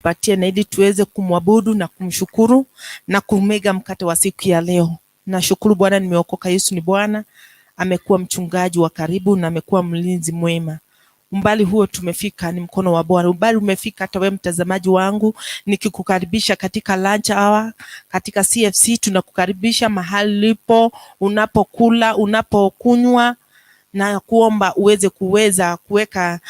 Patie na ili tuweze kumwabudu na kumshukuru na kumega mkate wa siku ya leo. Nashukuru Bwana, nimeokoka. Yesu ni Bwana, amekuwa mchungaji wa karibu na amekuwa mlinzi mwema. Umbali huo tumefika ni mkono wa Bwana. Umbali umefika hata wewe mtazamaji wangu, nikikukaribisha katika lunch hour katika CFC. Tunakukaribisha mahali ulipo, unapokula, unapokunywa na kuomba uweze kuweza kuweka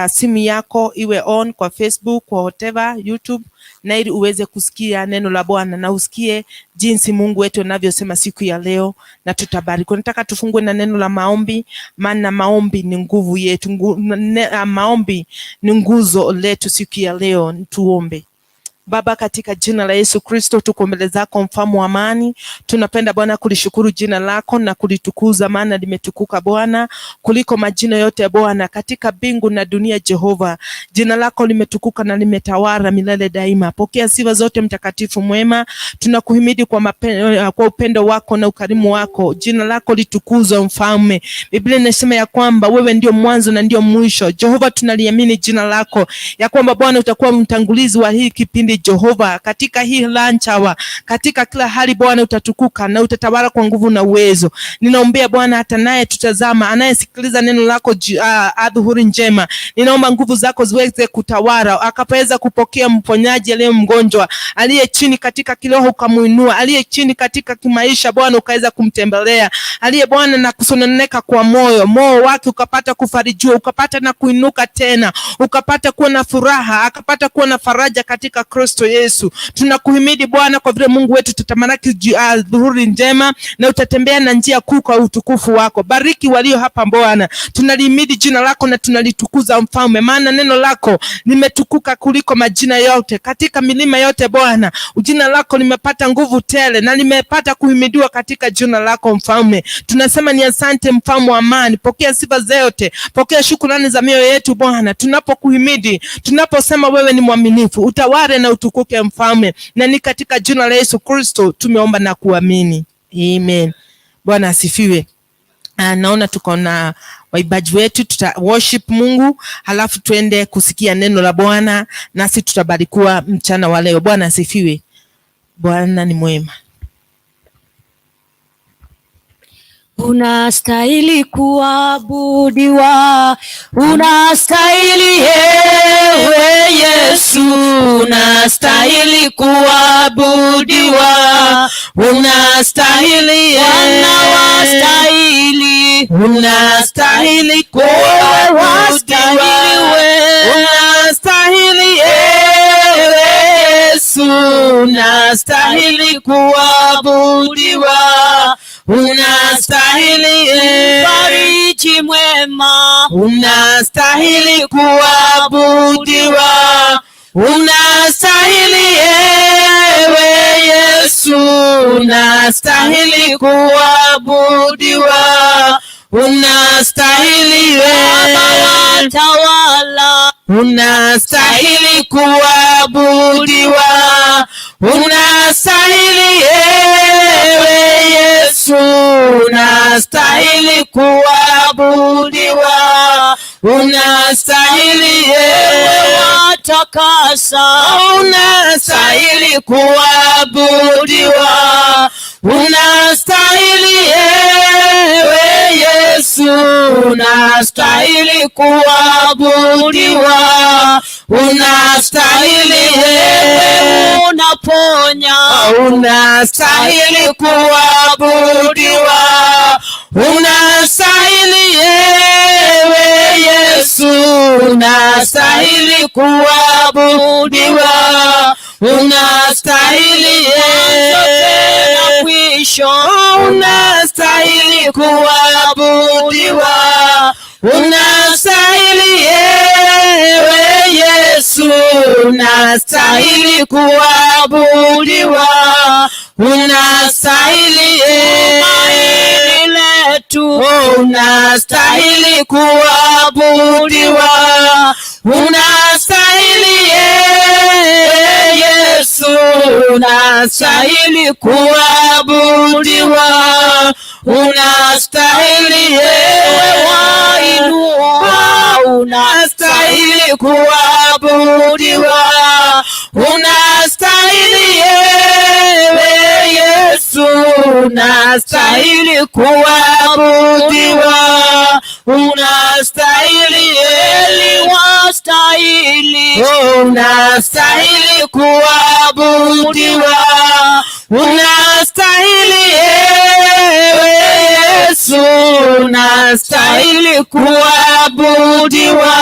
simu yako iwe on kwa Facebook, kwa whatever, YouTube, na ili uweze kusikia neno la Bwana na usikie jinsi Mungu wetu anavyosema siku ya leo, na tutabarikiwa. Nataka tufungue na neno la maombi, maana maombi ni nguvu yetu, maombi ni nguzo letu siku ya leo. Tuombe. Baba, katika jina la Yesu Kristo, tuko mbele zako, mfalme wa amani. Tunapenda Bwana kulishukuru jina lako na kulitukuza, maana limetukuka Bwana kuliko majina yote Bwana, katika mbingu na dunia. Jehova, jina lako limetukuka na limetawala milele daima. Pokea sifa zote, mtakatifu mwema. Tunakuhimidi kwa upendo wako na ukarimu wako. Jina lako litukuzwe, mfalme. Biblia inasema ya kwamba wewe ndio mwanzo na ndio mwisho. Jehova, tunaliamini jina lako ya kwamba Bwana utakuwa mtangulizi wa hii kipindi Jehova, katika hii lunch hour, katika kila hali Bwana utatukuka na utatawala kwa nguvu na uwezo. Ninaombea Bwana hata naye tutazama, anayesikiliza neno lako adhuhuri njema, ninaomba nguvu zako ziweze kutawala, akaweza kupokea mponyaji aliye mgonjwa, aliye chini katika kiroho ukamuinua, aliye chini katika kimaisha Bwana ukaweza kumtembelea, aliye Bwana na kusononeka kwa moyo, moyo wake ukapata kufarijiwa, ukapata na kuinuka tena, ukapata kuwa na furaha, akapata kuwa na faraja katika Kristo Yesu. Tunakuhimidi Bwana kwa vile Mungu wetu tutamalaki dhuhuri njema na utatembea na njia kuu kwa utukufu wako. Bariki walio hapa Bwana. Tunalihimidi jina lako na tunalitukuza mfalme, maana neno lako limetukuka kuliko majina yote. Katika milima yote Bwana, jina lako limepata nguvu tele na limepata kuhimidiwa katika jina lako mfalme. Tunasema ni asante mfalme wa amani. Pokea sifa zote, pokea shukrani za mioyo yetu Bwana, tunapokuhimidi, tunaposema wewe ni mwaminifu, utawale na utukuke mfalme, na ni katika jina la Yesu Kristo tumeomba na kuamini, amen. Bwana asifiwe. Naona tuko na waimbaji wetu, tuta worship Mungu halafu tuende kusikia neno la Bwana, nasi tutabarikiwa mchana wa leo. Bwana asifiwe. Bwana ni mwema. Unastahili kuabudiwa, unastahili ewe Yesu, unastahili kuabudiwa, unastahili Bwana, wastahili, unastahili kuabudiwa, unastahili ewe Yesu, unastahili kuabudiwa, unastahili mfariji mwema, unastahili kuabudiwa, unastahili ewe Yesu, unastahili kuabudiwa, unastahili Baba watawala, unastahili kuabudiwa, unastahili ewe Yesu, unastahili kuabudiwa, unastahili ewe watakasa, unastahili kuabudiwa, unastahili ewe Yesu, unastahili kuabudiwa, unastahili ewe unaponya, unastahili kuabudiwa, unastahili ewe Yesu, unastahili kuabudiwa, unastahili na mwisho, unastahili kuabudiwa, unastahili ewe Yesu, unastahili kuabudiwa, unastahili tumaini letu, unastahili kuabudiwa, unastahili Yesu, unastahili kuabudiwa, unastahili wainua, unastahili kuabudiwa, Unastahili kuabudiwa, unastahili, Wastahili, unastahili kuabudiwa, unastahili ewe Yesu, unastahili kuabudiwa,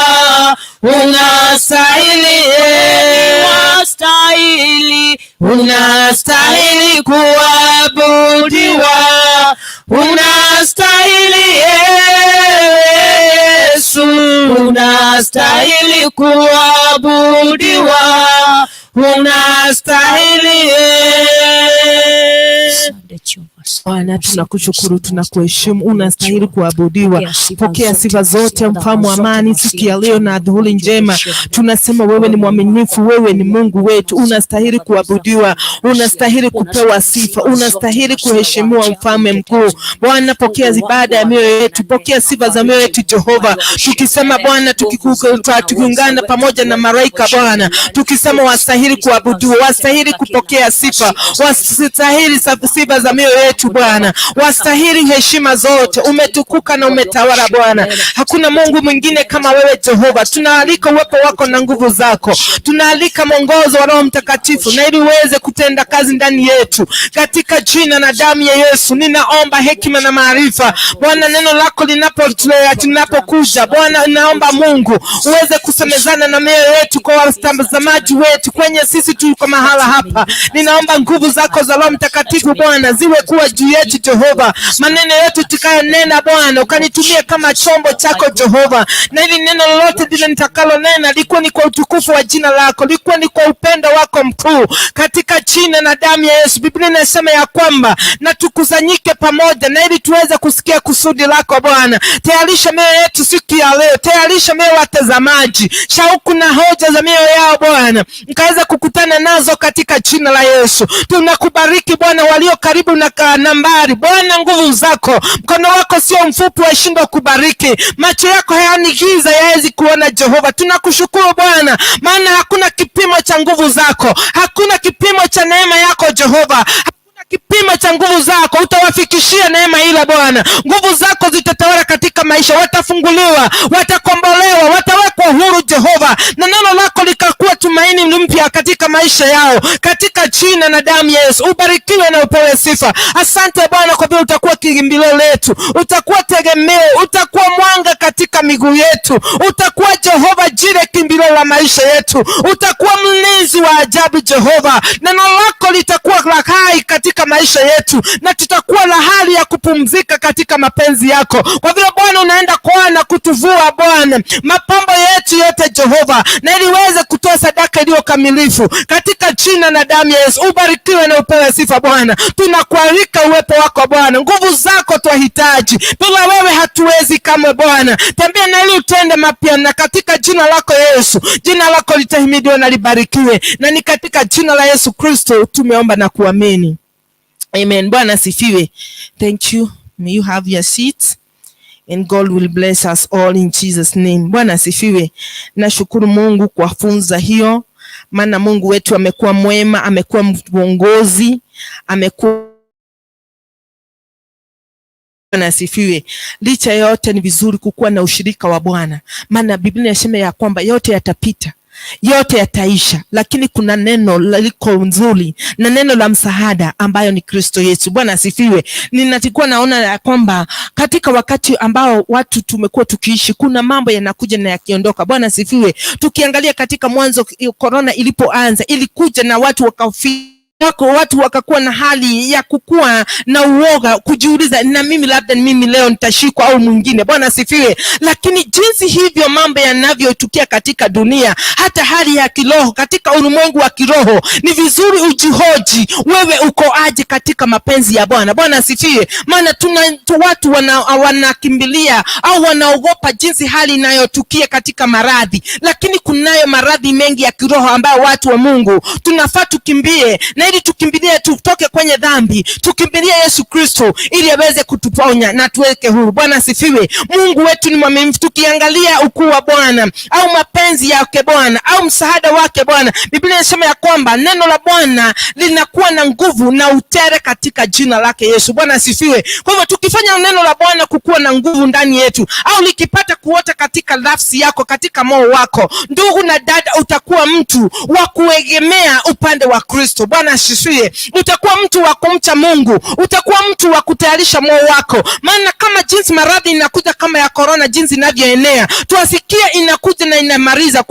unastahili, wastahili, unastahili kuabudiwa, unastahili Yesu, unastahili kuabudiwa, unastahili. Bwana, tunakushukuru, tunakuheshimu, unastahili kuabudiwa. Pokea sifa zote, mfalme wa amani, siku ya leo na adhuhuri njema. Tunasema wewe ni mwaminifu, wewe ni Mungu wetu, unastahili kuabudiwa, unastahili kupewa sifa, unastahili kuheshimiwa, mfalme mkuu. Bwana, pokea ibada ya mioyo yetu, pokea sifa za mioyo yetu Jehova, tukisema Bwana, tukiungana pamoja na malaika Bwana, tukisema wastahili kuabudiwa, wastahili kupokea sifa, wastahili sifa za mioyo yetu Bwana, wastahili heshima zote. Umetukuka na umetawala Bwana, hakuna Mungu mwingine kama wewe Jehova. Tunaalika uwepo wako na nguvu zako, tunaalika mwongozo wa Roho Mtakatifu na ili uweze kutenda kazi ndani yetu, katika jina na damu ya Yesu ninaomba hekima na maarifa Bwana, neno lako linapokuja Bwana, naomba Mungu uweze kusemezana na mioyo yetu, kwa watazamaji wetu, kwenye sisi tuko mahala hapa. Ninaomba nguvu zako za Roho Mtakatifu Bwana ziwe kuwa juu yetu Jehova, maneno yetu tukayonena Bwana ukanitumie kama chombo chako Jehova, na ili neno lolote lile nitakalonena likuwa ni kwa utukufu wa jina lako, likuwa ni kwa upendo wako mkuu, katika jina na damu ya Yesu. Biblia inasema ya kwamba na tukusanyike pamoja, na ili tuweze kusikia kusudi lako Bwana. Tayarisha mioyo yetu siku ya leo, tayarisha mioyo watazamaji, shauku na hoja za mioyo yao Bwana, mkaweza kukutana nazo katika jina la Yesu. Tunakubariki Bwana, walio karibu na nambari Bwana, nguvu zako, mkono wako sio mfupi washindwa kubariki, macho yako hayani giza yawezi kuona Jehova. Tunakushukuru Bwana, maana hakuna kipimo cha nguvu zako, hakuna kipimo cha neema yako Jehova, kipimo cha nguvu zako. Utawafikishia neema ile Bwana, nguvu zako zitatawala katika maisha, watafunguliwa, watakombolewa, watawekwa huru Jehova, na neno lako likakuwa tumaini mpya katika maisha yao, katika jina na damu ya Yesu. Ubarikiwe na upewe sifa. Asante Bwana, kwa vile utakuwa kimbilio letu, utakuwa tegemeo, utakuwa mwanga katika miguu yetu, utakuwa Jehova Jire, kimbilio la maisha yetu, utakuwa mlinzi wa ajabu Jehova. Neno lako litakuwa la hai katika maisha yetu, na tutakuwa na hali ya kupumzika katika mapenzi yako, kwa vile Bwana unaenda kuana kutuvua Bwana mapambo yetu yote Jehova, na ili uweze kutoa sadaka iliyo kamilifu katika jina na damu ya Yesu. Ubarikiwe na upewe sifa Bwana. Tunakualika uwepo wako Bwana, nguvu zako twahitaji, bila wewe hatuwezi kamwe Bwana. Tembea na ili utende mapya, na katika jina lako Yesu, jina lako litahimidiwe na libarikiwe, na ni katika jina la Yesu Kristo tumeomba na kuamini. Amen. Bwana asifiwe. Thank you. May you have your seat. And God will bless us all in Jesus name. Bwana asifiwe. Nashukuru Mungu kwa funza hiyo, maana Mungu wetu amekuwa mwema, amekuwa mwongozi, amekuwa. Bwana asifiwe. Licha yote ni vizuri kukuwa na ushirika wa Bwana, maana Biblia inasema ya kwamba yote yatapita, yote yataisha, lakini kuna neno liko nzuri na neno la msaada ambayo ni Kristo Yesu. Bwana asifiwe. Ninakuwa naona ya kwamba katika wakati ambao watu tumekuwa tukiishi, kuna mambo yanakuja na yakiondoka. Bwana asifiwe. Tukiangalia katika mwanzo, corona ilipoanza ilikuja na watu wakafia wako watu wakakuwa na hali ya kukua na uoga, kujiuliza, na mimi labda ni mimi leo nitashikwa au mwingine. Bwana asifiwe. Lakini jinsi hivyo mambo yanavyotukia katika dunia, hata hali ya kiroho katika ulimwengu wa kiroho, ni vizuri ujihoji wewe uko aje katika mapenzi ya Bwana. Bwana asifiwe. Maana tuna watu wanakimbilia au wanaogopa jinsi hali inayotukia katika maradhi, lakini kunayo maradhi mengi ya kiroho ambayo watu wa Mungu tunafaa tukimbie na Inastahili tukimbilie, tutoke kwenye dhambi, tukimbilie Yesu Kristo ili aweze kutuponya na tuweke huru. Bwana asifiwe. Mungu wetu ni mwaminifu. Tukiangalia ukuu wa Bwana au mapenzi yake Bwana au msaada wake Bwana, Biblia inasema ya kwamba neno la Bwana linakuwa na nguvu na utere katika jina lake Yesu. Bwana asifiwe. Kwa hivyo tukifanya neno la Bwana kukuwa na nguvu ndani yetu au likipata kuota katika nafsi yako, katika moyo wako, ndugu na dada, utakuwa mtu wa kuegemea upande wa Kristo. Bwana asifiwe. Utakuwa mtu wa kumcha Mungu, utakuwa mtu wa kutayarisha moyo wako, maana kama jinsi maradhi inakuja kama ya korona, jinsi inavyoenea, tuwasikia inakuja na inamaliza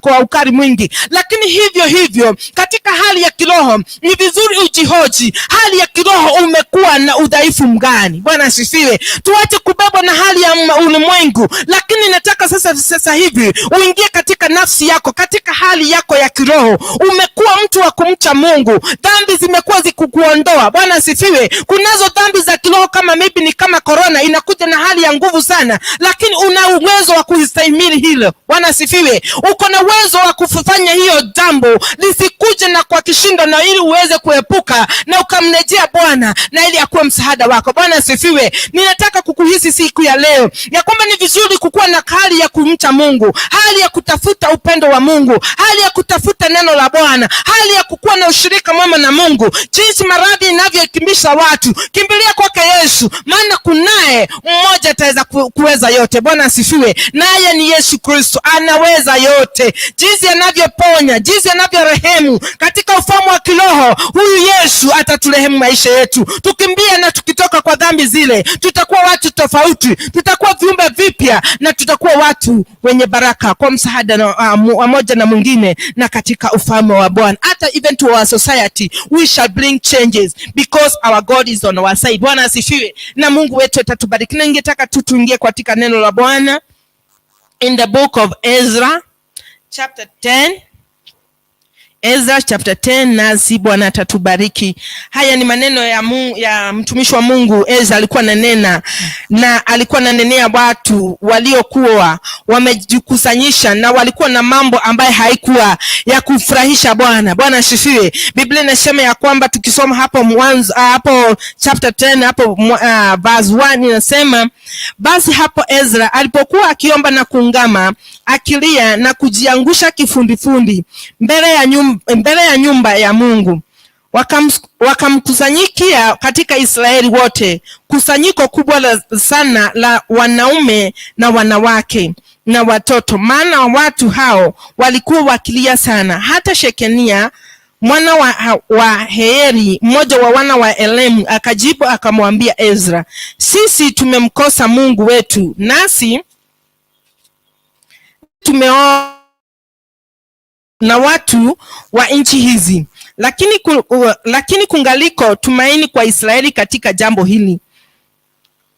kwa ukali mwingi, lakini hivyo hivyo katika hali ya kiroho ni vizuri ujihoji, hali ya kiroho umekuwa na udhaifu mgani? Bwana asifiwe. Tuache kubebwa na hali ya ulimwengu, lakini nataka sasa hivi uingie katika nafsi yako, katika hali yako ya kiroho, umekuwa mtu wa kumcha Mungu, dhambi zimekuwa zikukuondoa. Bwana asifiwe. Kunazo dhambi za kiroho kama maybe ni kama korona inakuja na hali ya nguvu sana, lakini una uwezo wa kustahimili hilo. Bwana asifiwe. Uko na uwezo wa kufanya hiyo jambo lisikuje na kwa kishindo, na ili uweze kuepuka na ukamrejea Bwana na ili akuwe msaada wako. Bwana asifiwe. Ninataka kukuhisi siku ya leo ya kwamba ni vizuri kukuwa na hali ya kumcha Mungu, hali ya kutafuta upendo wa Mungu, hali ya kutafuta neno la Bwana, hali ya kukuwa na ushirika mwema na Mungu. Jinsi maradhi inavyokimbisha watu, kimbilia kwake Yesu, maana kunaye mmoja ataweza kuweza yote. Bwana asifiwe. Naye ni Yesu Kristo, anaweza yote. Jinsi anavyoponya, jinsi anavyorehemu katika ufalme wa kiroho, huyu Yesu ataturehemu maisha yetu. Tukimbia na tukitoka kwa dhambi zile, tutakuwa watu tofauti, tutakuwa viumbe vipya na tutakuwa watu wenye baraka kwa msaada na moja na mwingine na katika ufalme wa Bwana. Hata even to our society we shall bring changes because our God is on our side. Bwana asifiwe, na Mungu wetu atatubariki. Na ningetaka tu tuingie katika neno la Bwana in the book of Ezra chapter 10. Ezra chapter 10, nasi Bwana atatubariki. Haya ni maneno ya mtumishi wa Mungu Ezra alikuwa ananena na alikuwa ananenea watu waliokuwa wamejikusanyisha na walikuwa na mambo ambayo haikuwa ya kufurahisha Bwana. Bwana asifiwe. Biblia inasema ya kwamba tukisoma hapo mwanzo, hapo chapter 10 hapo verse 1 inasema, basi hapo Ezra alipokuwa akiomba na kuungama, akilia na kujiangusha kifundifundi mbele ya nyumba ya Mungu, wakamkusanyikia katika Israeli wote kusanyiko kubwa sana la wanaume na wanawake na watoto, maana watu hao walikuwa wakilia sana. Hata Shekania mwana wa Heeri, mmoja wa wana wa Elemu, akajibu akamwambia Ezra, sisi tumemkosa Mungu wetu, nasi tumeoa na watu wa nchi hizi, lakini kungaliko tumaini kwa Israeli katika jambo hili.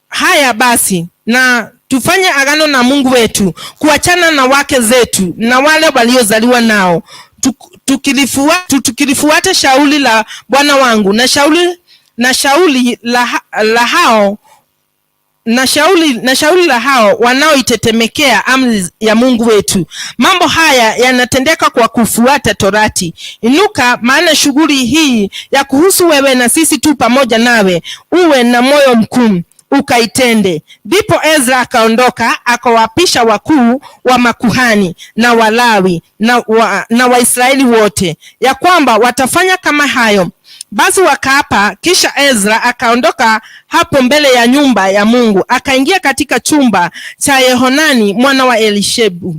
Haya basi, na tufanye agano na Mungu wetu kuachana na wake zetu na wale waliozaliwa nao, tukilifuata shauri la bwana wangu na shauri la hao wanaoitetemekea amri ya Mungu wetu. Mambo haya yanatendeka kwa kufuata Torati. Inuka, maana shughuli hii ya kuhusu wewe na sisi tu pamoja nawe, uwe na moyo mkuu ukaitende. Ndipo Ezra akaondoka akawapisha wakuu wa makuhani na Walawi na Waisraeli wote ya kwamba watafanya kama hayo. Basi wakaapa. Kisha Ezra akaondoka hapo mbele ya nyumba ya Mungu akaingia katika chumba cha Yehonani mwana wa Elishebu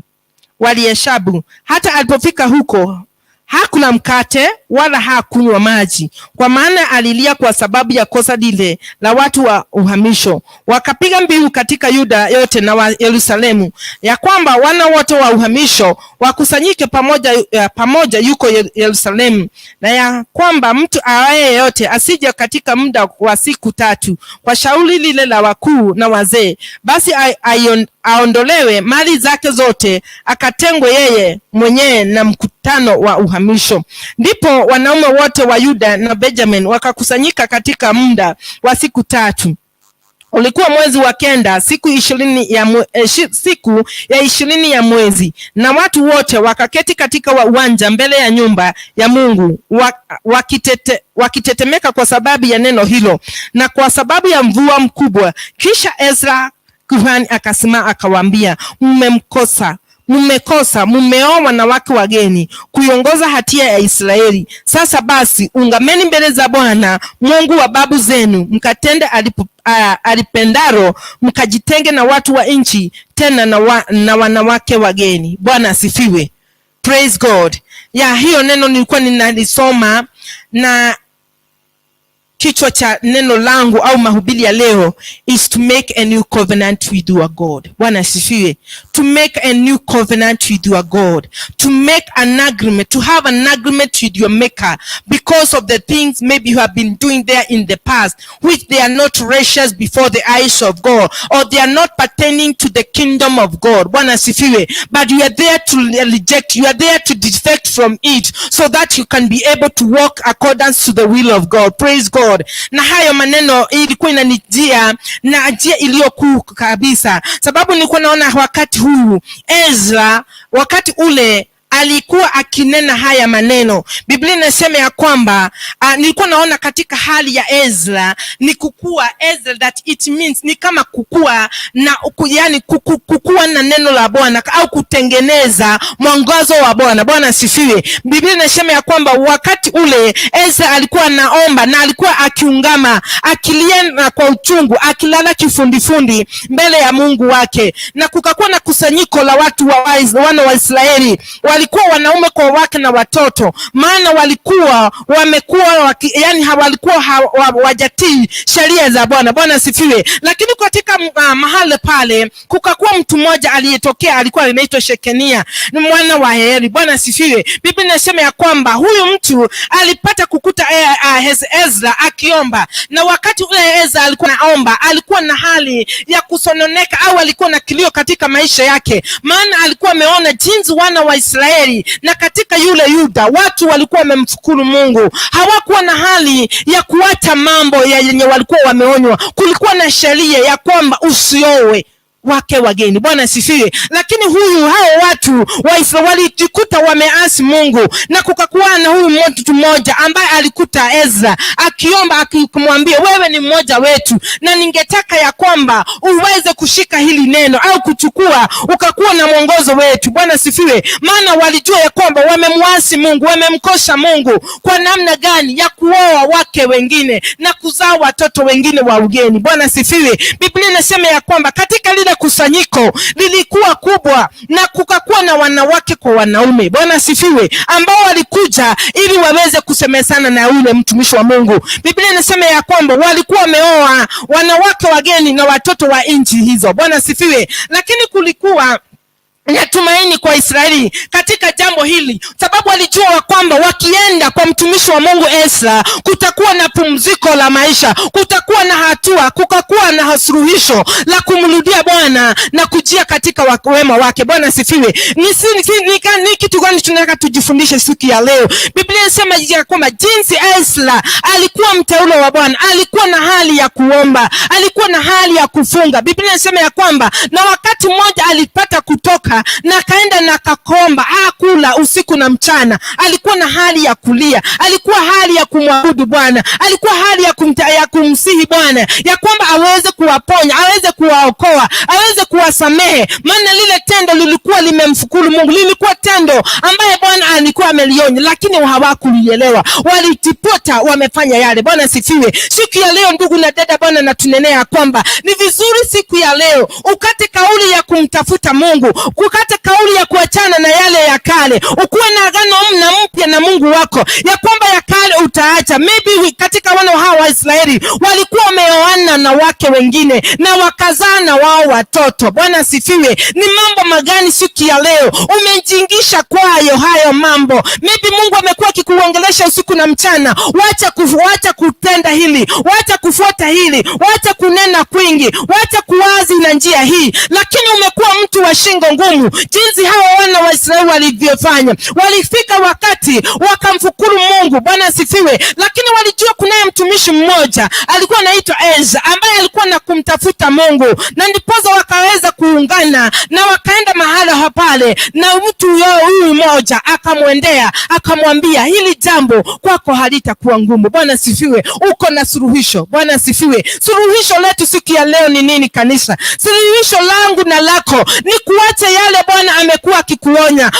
Walieshabu. Hata alipofika huko hakula mkate wala hakunywa maji, kwa maana alilia kwa sababu ya kosa lile la watu wa uhamisho. Wakapiga mbiu katika Yuda yote na wa Yerusalemu ya kwamba wana wote wa uhamisho wakusanyike pamoja yuko Yerusalemu, na ya kwamba mtu awaye yeyote asije katika muda wa siku 3 kwa shauri lile la wakuu na wazee, basi aondolewe mali zake zote, akatengwe yeye mwenyewe na mkutano wa uhamisho. Ndipo wanaume wote wa Yuda na Benjamin wakakusanyika katika muda wa siku 3. Ulikuwa mwezi wa 9, siku ya 20 ya mwezi, na watu wote wakaketi katika uwanja mbele ya nyumba ya Mungu wakitetemeka kwa sababu ya neno hilo na kwa sababu ya mvua mkubwa. Kisha Ezra kuhani akasimama akawaambia, mmemkosa mmekosa, mmeoa wanawake wageni, kuiongoza hatia ya Israeli. Sasa basi, ungameni mbele za Bwana Mungu wa babu zenu, mkatende alipendalo, mkajitenge na watu wa nchi, tena na wanawake wageni. Bwana asifiwe. Praise God. Ya hiyo neno nilikuwa ninalisoma, na kichwa cha neno langu au mahubiri ya leo is to make a new covenant with your God. Bwana asifiwe. To make a new covenant with your God. To make an agreement, to have an agreement with your maker because of the things maybe you have been doing there in the past, which they are not righteous before the eyes of God, or they are not pertaining to the kingdom of God. Bwana asifiwe. But you are there to reject, you are there to defect from it so that you can be able to walk accordance to the will of God. Praise God. Na hayo maneno ilikuwa inanijia na njia iliyokuu kabisa, sababu nilikuwa naona wakati huu Ezra, wakati ule alikuwa akinena haya maneno, Biblia inasema ya kwamba nilikuwa naona katika hali ya Ezra ni kukua Ezra, that it means ni kama kukua na yani kukua na neno la Bwana au kutengeneza mwangazo wa Bwana. Bwana asifiwe. Biblia inasema ya kwamba wakati ule Ezra alikuwa anaomba na alikuwa akiungama, akilia na kwa uchungu, akilala kifundifundi mbele ya Mungu wake, na kukakuwa na kusanyiko la watu wana wa Israeli, walikuwa wanaume kwa wake na watoto, maana walikuwa wamekuwa yani hawalikuwa wajatii sheria za Bwana. Bwana asifiwe. Lakini katika mahali pale kukakuwa mtu mmoja aliyetokea, alikuwa anaitwa Shekania, ni mwana wa Heri. Bwana asifiwe. Biblia inasema ya kwamba huyu mtu alipata kukuta Ezra akiomba, na wakati ule Ezra alikuwa anaomba, alikuwa na hali ya kusononeka au alikuwa na kilio katika maisha yake, maana alikuwa ameona jinsi wana wa Israeli na katika yule Yuda watu walikuwa wamemshukuru Mungu, hawakuwa na hali ya kuacha mambo ya yenye walikuwa wameonywa. Kulikuwa na sheria ya kwamba usiowe wake wageni. Bwana asifiwe. Lakini hao watu wa Israeli walijikuta wameasi Mungu, na kukakuwa na huyu mtu mmoja ambaye alikuta Ezra akiomba, akimwambia wewe ni mmoja wetu, na ningetaka ya kwamba uweze kushika hili neno au kuchukua ukakuwa na mwongozo wetu. Bwana asifiwe. Maana walijua ya kwamba wamemwasi Mungu, wamemkosha Mungu kwa namna gani ya kuoa wake wengine na kuzaa watoto wengine wa ugeni. Bwana asifiwe. Biblia inasema ya kwamba katika lile kusanyiko lilikuwa kubwa na kukakuwa na wanawake kwa wanaume. Bwana asifiwe, ambao walikuja ili waweze kusemesana na yule mtumishi wa Mungu. Biblia inasema ya kwamba walikuwa wameoa wanawake wageni na watoto wa nchi hizo. Bwana asifiwe. Lakini kulikuwa na tumaini kwa Israeli katika jambo hili, sababu walijua kwamba wakienda kwa mtumishi wa Mungu Ezra kutakuwa na pumziko la maisha, kutakuwa na hatua, kukakuwa na suluhisho la kumrudia Bwana na kujia katika wema wake. Bwana asifiwe. Ni kitu gani tunataka tujifundishe siku ya leo? Biblia inasema ya kwamba jinsi Ezra alikuwa mteule wa Bwana, alikuwa na hali ya kuomba, alikuwa na hali ya kufunga. Biblia inasema ya kwamba na wakati mmoja alipata kutoka na akaenda na akakomba, hakula usiku na mchana. Alikuwa na hali ya kulia, alikuwa hali ya kumwabudu Bwana, alikuwa hali ya kumsihi Bwana ya kwamba aweze kuwaponya, aweze kuwaokoa, aweze kuwasamehe, maana lile tendo lilikuwa limemfukuru Mungu, lilikuwa tendo ambaye Bwana alikuwa amelionya, lakini hawakulielewa, walitipota wamefanya yale. Bwana asifiwe. Siku ya leo ndugu na dada, Bwana natunenea kwamba ni vizuri siku ya leo ukate kauli ya kumtafuta Mungu, ukate kauli ya kuachana na yale ya kale, ukuwe na agano na mpya na Mungu wako ya kwamba ya kale utaacha. Maybe katika wana hawa wa Israeli walikuwa wameoana na wake wengine na wakazaa na wao watoto. Bwana asifiwe. Ni mambo magani siku ya leo umejingisha kwayo hayo mambo? Maybe Mungu amekuwa akikuongelesha usiku na mchana, wacha kutenda hili, wacha kufuata hili, wacha kunena kwingi, wacha kuwazi na njia hii, lakini umekuwa mtu wa shingo ngumu, jinsi hawa wana wa Israeli walivyofanya. Walifika wakati wakamfukuru Mungu. Bwana asifiwe. Lakini walijua kunaye mtumishi mmoja alikuwa anaitwa Ezra ambaye alikuwa na kumtafuta Mungu, na ndiposa wakaweza kuungana na wakaenda mahala pale, na mtu huyu mmoja akamwendea akamwambia, hili jambo kwako halitakuwa ngumu. Bwana asifiwe, uko na suluhisho. Bwana asifiwe. Suluhisho letu siku ya leo ni nini, kanisa? Suluhisho langu na lako ni kuacha yale Bwana amekuwa akikuonya,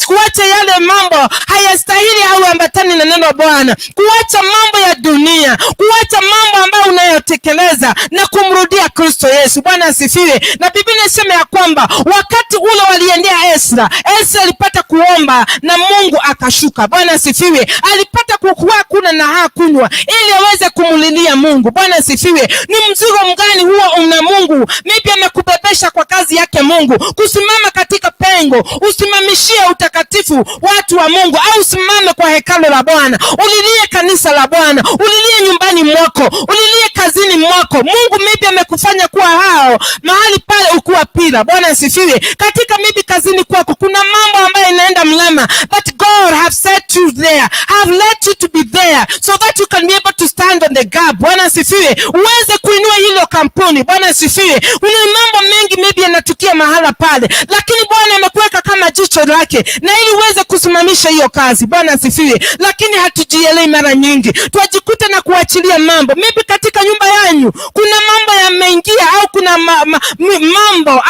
kuacha yale mambo hayastahili au ambatani na neno Bwana, kuacha mambo ya dunia, kuacha mambo ambayo unayotekeleza na kumrudia Kristo Yesu. Bwana asifiwe. Na Biblia inasema ya kwamba wakati ule waliendea Ezra, Ezra alipata kuomba na Mungu akashuka. Bwana asifiwe. Alipata kukua kuna na hakunywa ili aweze kumulilia Mungu. Bwana asifiwe. Ni mzigo mgani huo una Mungu? Maybe amekubebesha kwa kazi yake Mungu, kusimama katika pengo, usimamishie utakatifu watu wa Mungu, au usimame kwa hekalu la Bwana, ulilie kanisa la Bwana, ulilie nyumbani mwako, ulilie kazini mwako. Mungu maybe amekufanya kuwa hao mahali pale ukuwa pillar. Bwana asifiwe. Katika maybe kazini kwako kuna mambo ambayo inaenda mlama, but God have set you there, have let you to be there so that you can be able to stand on the gap. Bwana asifiwe, uweze kuinua hilo kampuni. Bwana asifiwe. Kuna mambo mengi maybe yanatukia mahala pale, lakini Bwana amekuweka kama jicho lake na ili uweze kusimamisha hiyo kazi. Bwana asifiwe. Lakini hatujielewi mara nyingi, twajikuta na kuachilia mambo. Maybe katika nyumba yanyu kuna mambo yameingia, au kuna mambo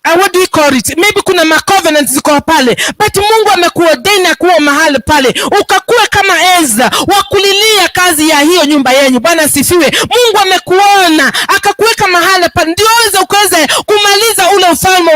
au what do we call it? Maybe kuna ma covenant ziko pale, but Mungu amekuordain kuwa mahali pale, ukakuwe kama Ezra wa kulilia kazi ya hiyo nyumba yenyu. Bwana asifiwe. Mungu amekuona akakuweka mahali pale, ndio uweze ukaweze kumaliza ule ufalme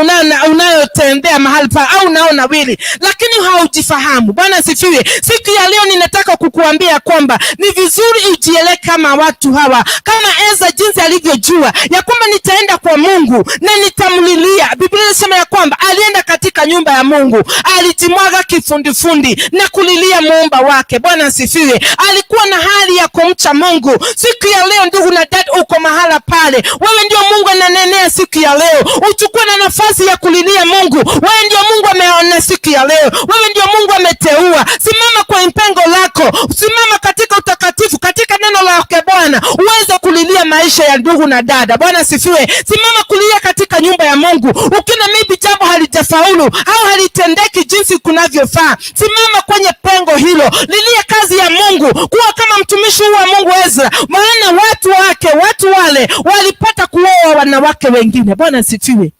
unayotembea mahali pale au unaonawili, lakini haujifahamu. Bwana asifiwe. Siku ya leo ninataka kukuambia kwamba ni vizuri ujielewe kama watu hawa, kama Ezra jinsi alivyojua ya kwamba nitaenda kwa Mungu na nitamlilia. Biblia inasema ya kwamba alienda katika nyumba ya Mungu, alijimwaga kifundifundi na kulilia muumba wake. Bwana asifiwe. Alikuwa na hali ya kumcha Mungu. Siku ya leo, ndugu na dada, uko mahala pale, wewe ndio Mungu ananenea siku ya leo, uchukue na nafasi ya kulilia Mungu. Wewe ndio Mungu ameona siku ya leo, wewe ndio Mungu ameteua. Simama kwa pengo lako, simama katika utakatifu, katika neno lake Bwana, uweze kulilia maisha ya ndugu na dada. Bwana asifiwe. Simama kulia katika nyumba ya Mungu. Ukiona maybe jambo halijafaulu au halitendeki jinsi kunavyofaa, simama kwenye pengo hilo, lilia kazi ya Mungu, kuwa kama mtumishi huu wa Mungu Ezra, maana watu wake, watu wale walipata kuoa wanawake wengine. Bwana asifiwe.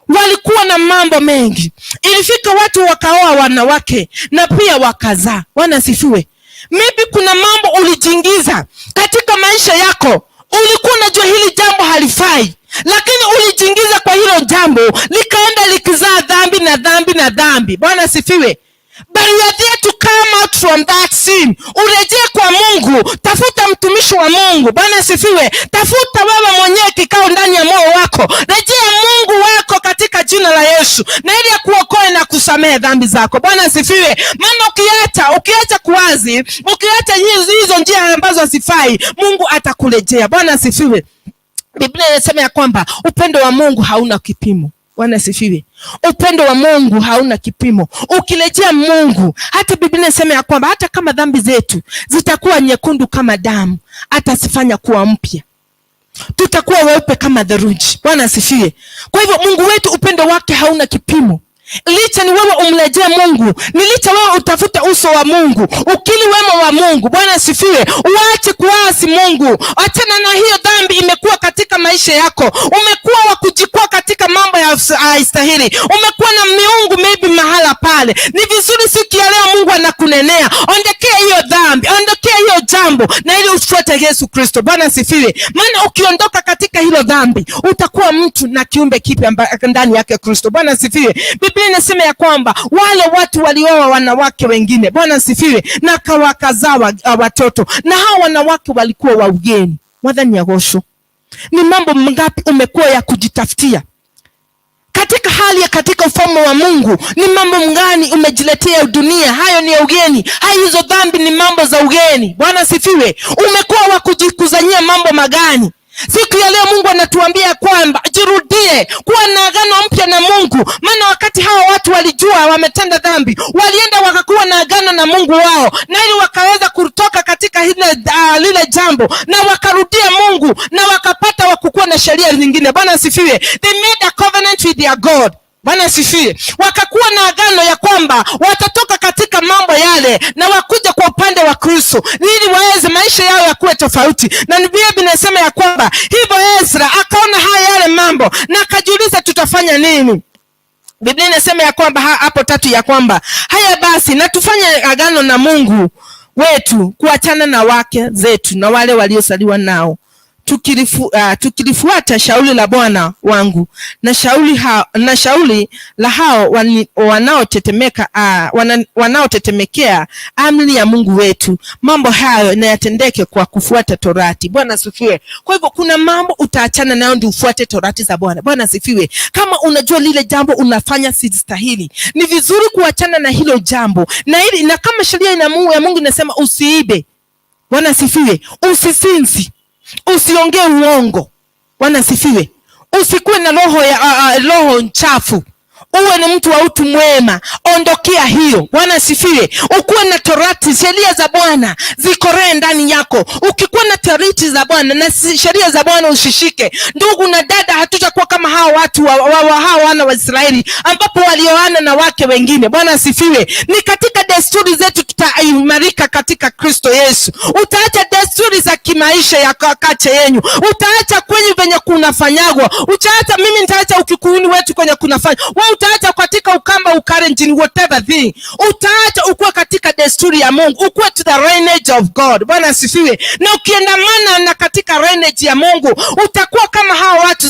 Walikuwa na mambo mengi, ilifika watu wakaoa wanawake na pia wakazaa. Bwana asifiwe. Maybe kuna mambo ulijiingiza katika maisha yako, ulikuwa unajua hili jambo halifai, lakini ulijiingiza kwa hilo jambo, likaenda likizaa dhambi na dhambi na dhambi. Bwana asifiwe. But you are there to come out from that sin. Urejee kwa Mungu, tafuta mtumishi wa Mungu. Bwana asifiwe. Tafuta wewe mwenyewe kikao ndani ya moyo wako, rejea Mungu wako katika jina la Yesu, na ili akuokoe na kusamehe dhambi zako. Bwana asifiwe. Maana ukiacha kuwazi, ukiacha hizo njia ambazo hazifai, Mungu atakurejea. Bwana asifiwe. Biblia inasema ya kwamba upendo wa Mungu hauna kipimo. Bwana asifiwe. Upendo wa Mungu hauna kipimo. Ukirejea Mungu, hata Biblia inasema ya kwamba hata kama dhambi zetu zitakuwa nyekundu kama damu, atazifanya kuwa mpya. Tutakuwa weupe kama theluji. Bwana asifiwe. Kwa hivyo Mungu wetu upendo wake hauna kipimo. Licha ni wewe umrejee Mungu, ni licha wewe utafute uso wa Mungu, ukili wema wa Mungu. Bwana asifiwe. Uache kuasi Mungu, achana na hiyo dhambi imekuwa katika maisha yako. Umekuwa wa kujikwaa katika mambo ya haistahili, umekuwa na miungu maybe mahala pale. Ni vizuri siku ya leo Mungu anakunenea, ondokea hiyo dhambi, ondokea hiyo jambo, na ili ufuate Yesu Kristo. Bwana asifiwe. Maana ukiondoka katika hilo dhambi utakuwa mtu na kiumbe kipya ndani yake Kristo. Bwana asifiwe. Biblia inasema ya kwamba wale watu walioa wanawake wengine, Bwana asifiwe, na wakazaa watoto, na hao wanawake walikuwa wa ugeni. Mwathani agocwo. Ni mambo mangapi umekuwa ya kujitafutia katika hali ya katika ufalme wa Mungu? Ni mambo gani umejiletea dunia? Hayo ni ya ugeni. Hayo hizo dhambi ni mambo za ugeni. Bwana asifiwe. Umekuwa wa kujikusanyia mambo magani? Siku ya leo Mungu anatuambia kwamba jirudie, kuwa na agano mpya na Mungu. Maana wakati hawa watu walijua wametenda dhambi, walienda wakakuwa na agano na Mungu wao, na ili wakaweza kutoka katika lile jambo, na wakarudia Mungu na wakapata wakukuwa na sheria nyingine. Bwana asifiwe. They made a covenant with their God. Bwana asifiwe. Wakakuwa na agano ya kwamba watatoka katika mambo yale na wakuja kwa upande wa Kristo ili waweze maisha yao yakuwe tofauti. Na Biblia inasema ya kwamba hivyo Ezra akaona haya yale mambo na akajiuliza, tutafanya nini? Biblia inasema ya kwamba hapo 3 ya kwamba haya basi na tufanye agano na Mungu wetu kuachana na wake zetu na wale waliosaliwa nao, tukilifuata shauri la Bwana wangu na shauri la hao wanaotetemekea amri ya Mungu wetu. Mambo hayo na yatendeke kwa kufuata torati. Bwana asifiwe. Kwa hivyo kuna mambo utaachana nayo ndio ufuate torati za Bwana. Bwana asifiwe. Kama unajua lile jambo unafanya si stahili, ni vizuri kuachana na hilo jambo. Na kama sheria ya Mungu inasema usiibe. Bwana asifiwe. Usisinzi. Usiongee uongo. Bwana asifiwe. Usikuwe na roho ya roho nchafu. Uwe ni mtu wa utu mwema. Ondokea hiyo. Bwana asifiwe. Ukuwe na torati, sheria za Bwana zikoree ndani yako. Ukikuwa na torati za Bwana na sheria za Bwana usishike, ndugu na dada, hatutakuwa kama hao watu wa hao wana wa Israeli ambapo walioana na wake wengine. Bwana asifiwe. Ni katika desturi zetu tutaimarika katika Kristo Yesu. Utaacha desturi za kimaisha ya kache yenyu. Utaacha kwenye venye kunafanyagwa. Utaacha, mimi nitaacha ukikuuni wetu kwenye kunafanywa. Wewe utaacha katika Ukamba, Ukalenjin, whatever thing. Utaacha ukuwe katika desturi ya Mungu, ukuwe to the lineage of God. Bwana asifiwe. Na ukiendamana na katika lineage ya Mungu, utakuwa kama hao watu.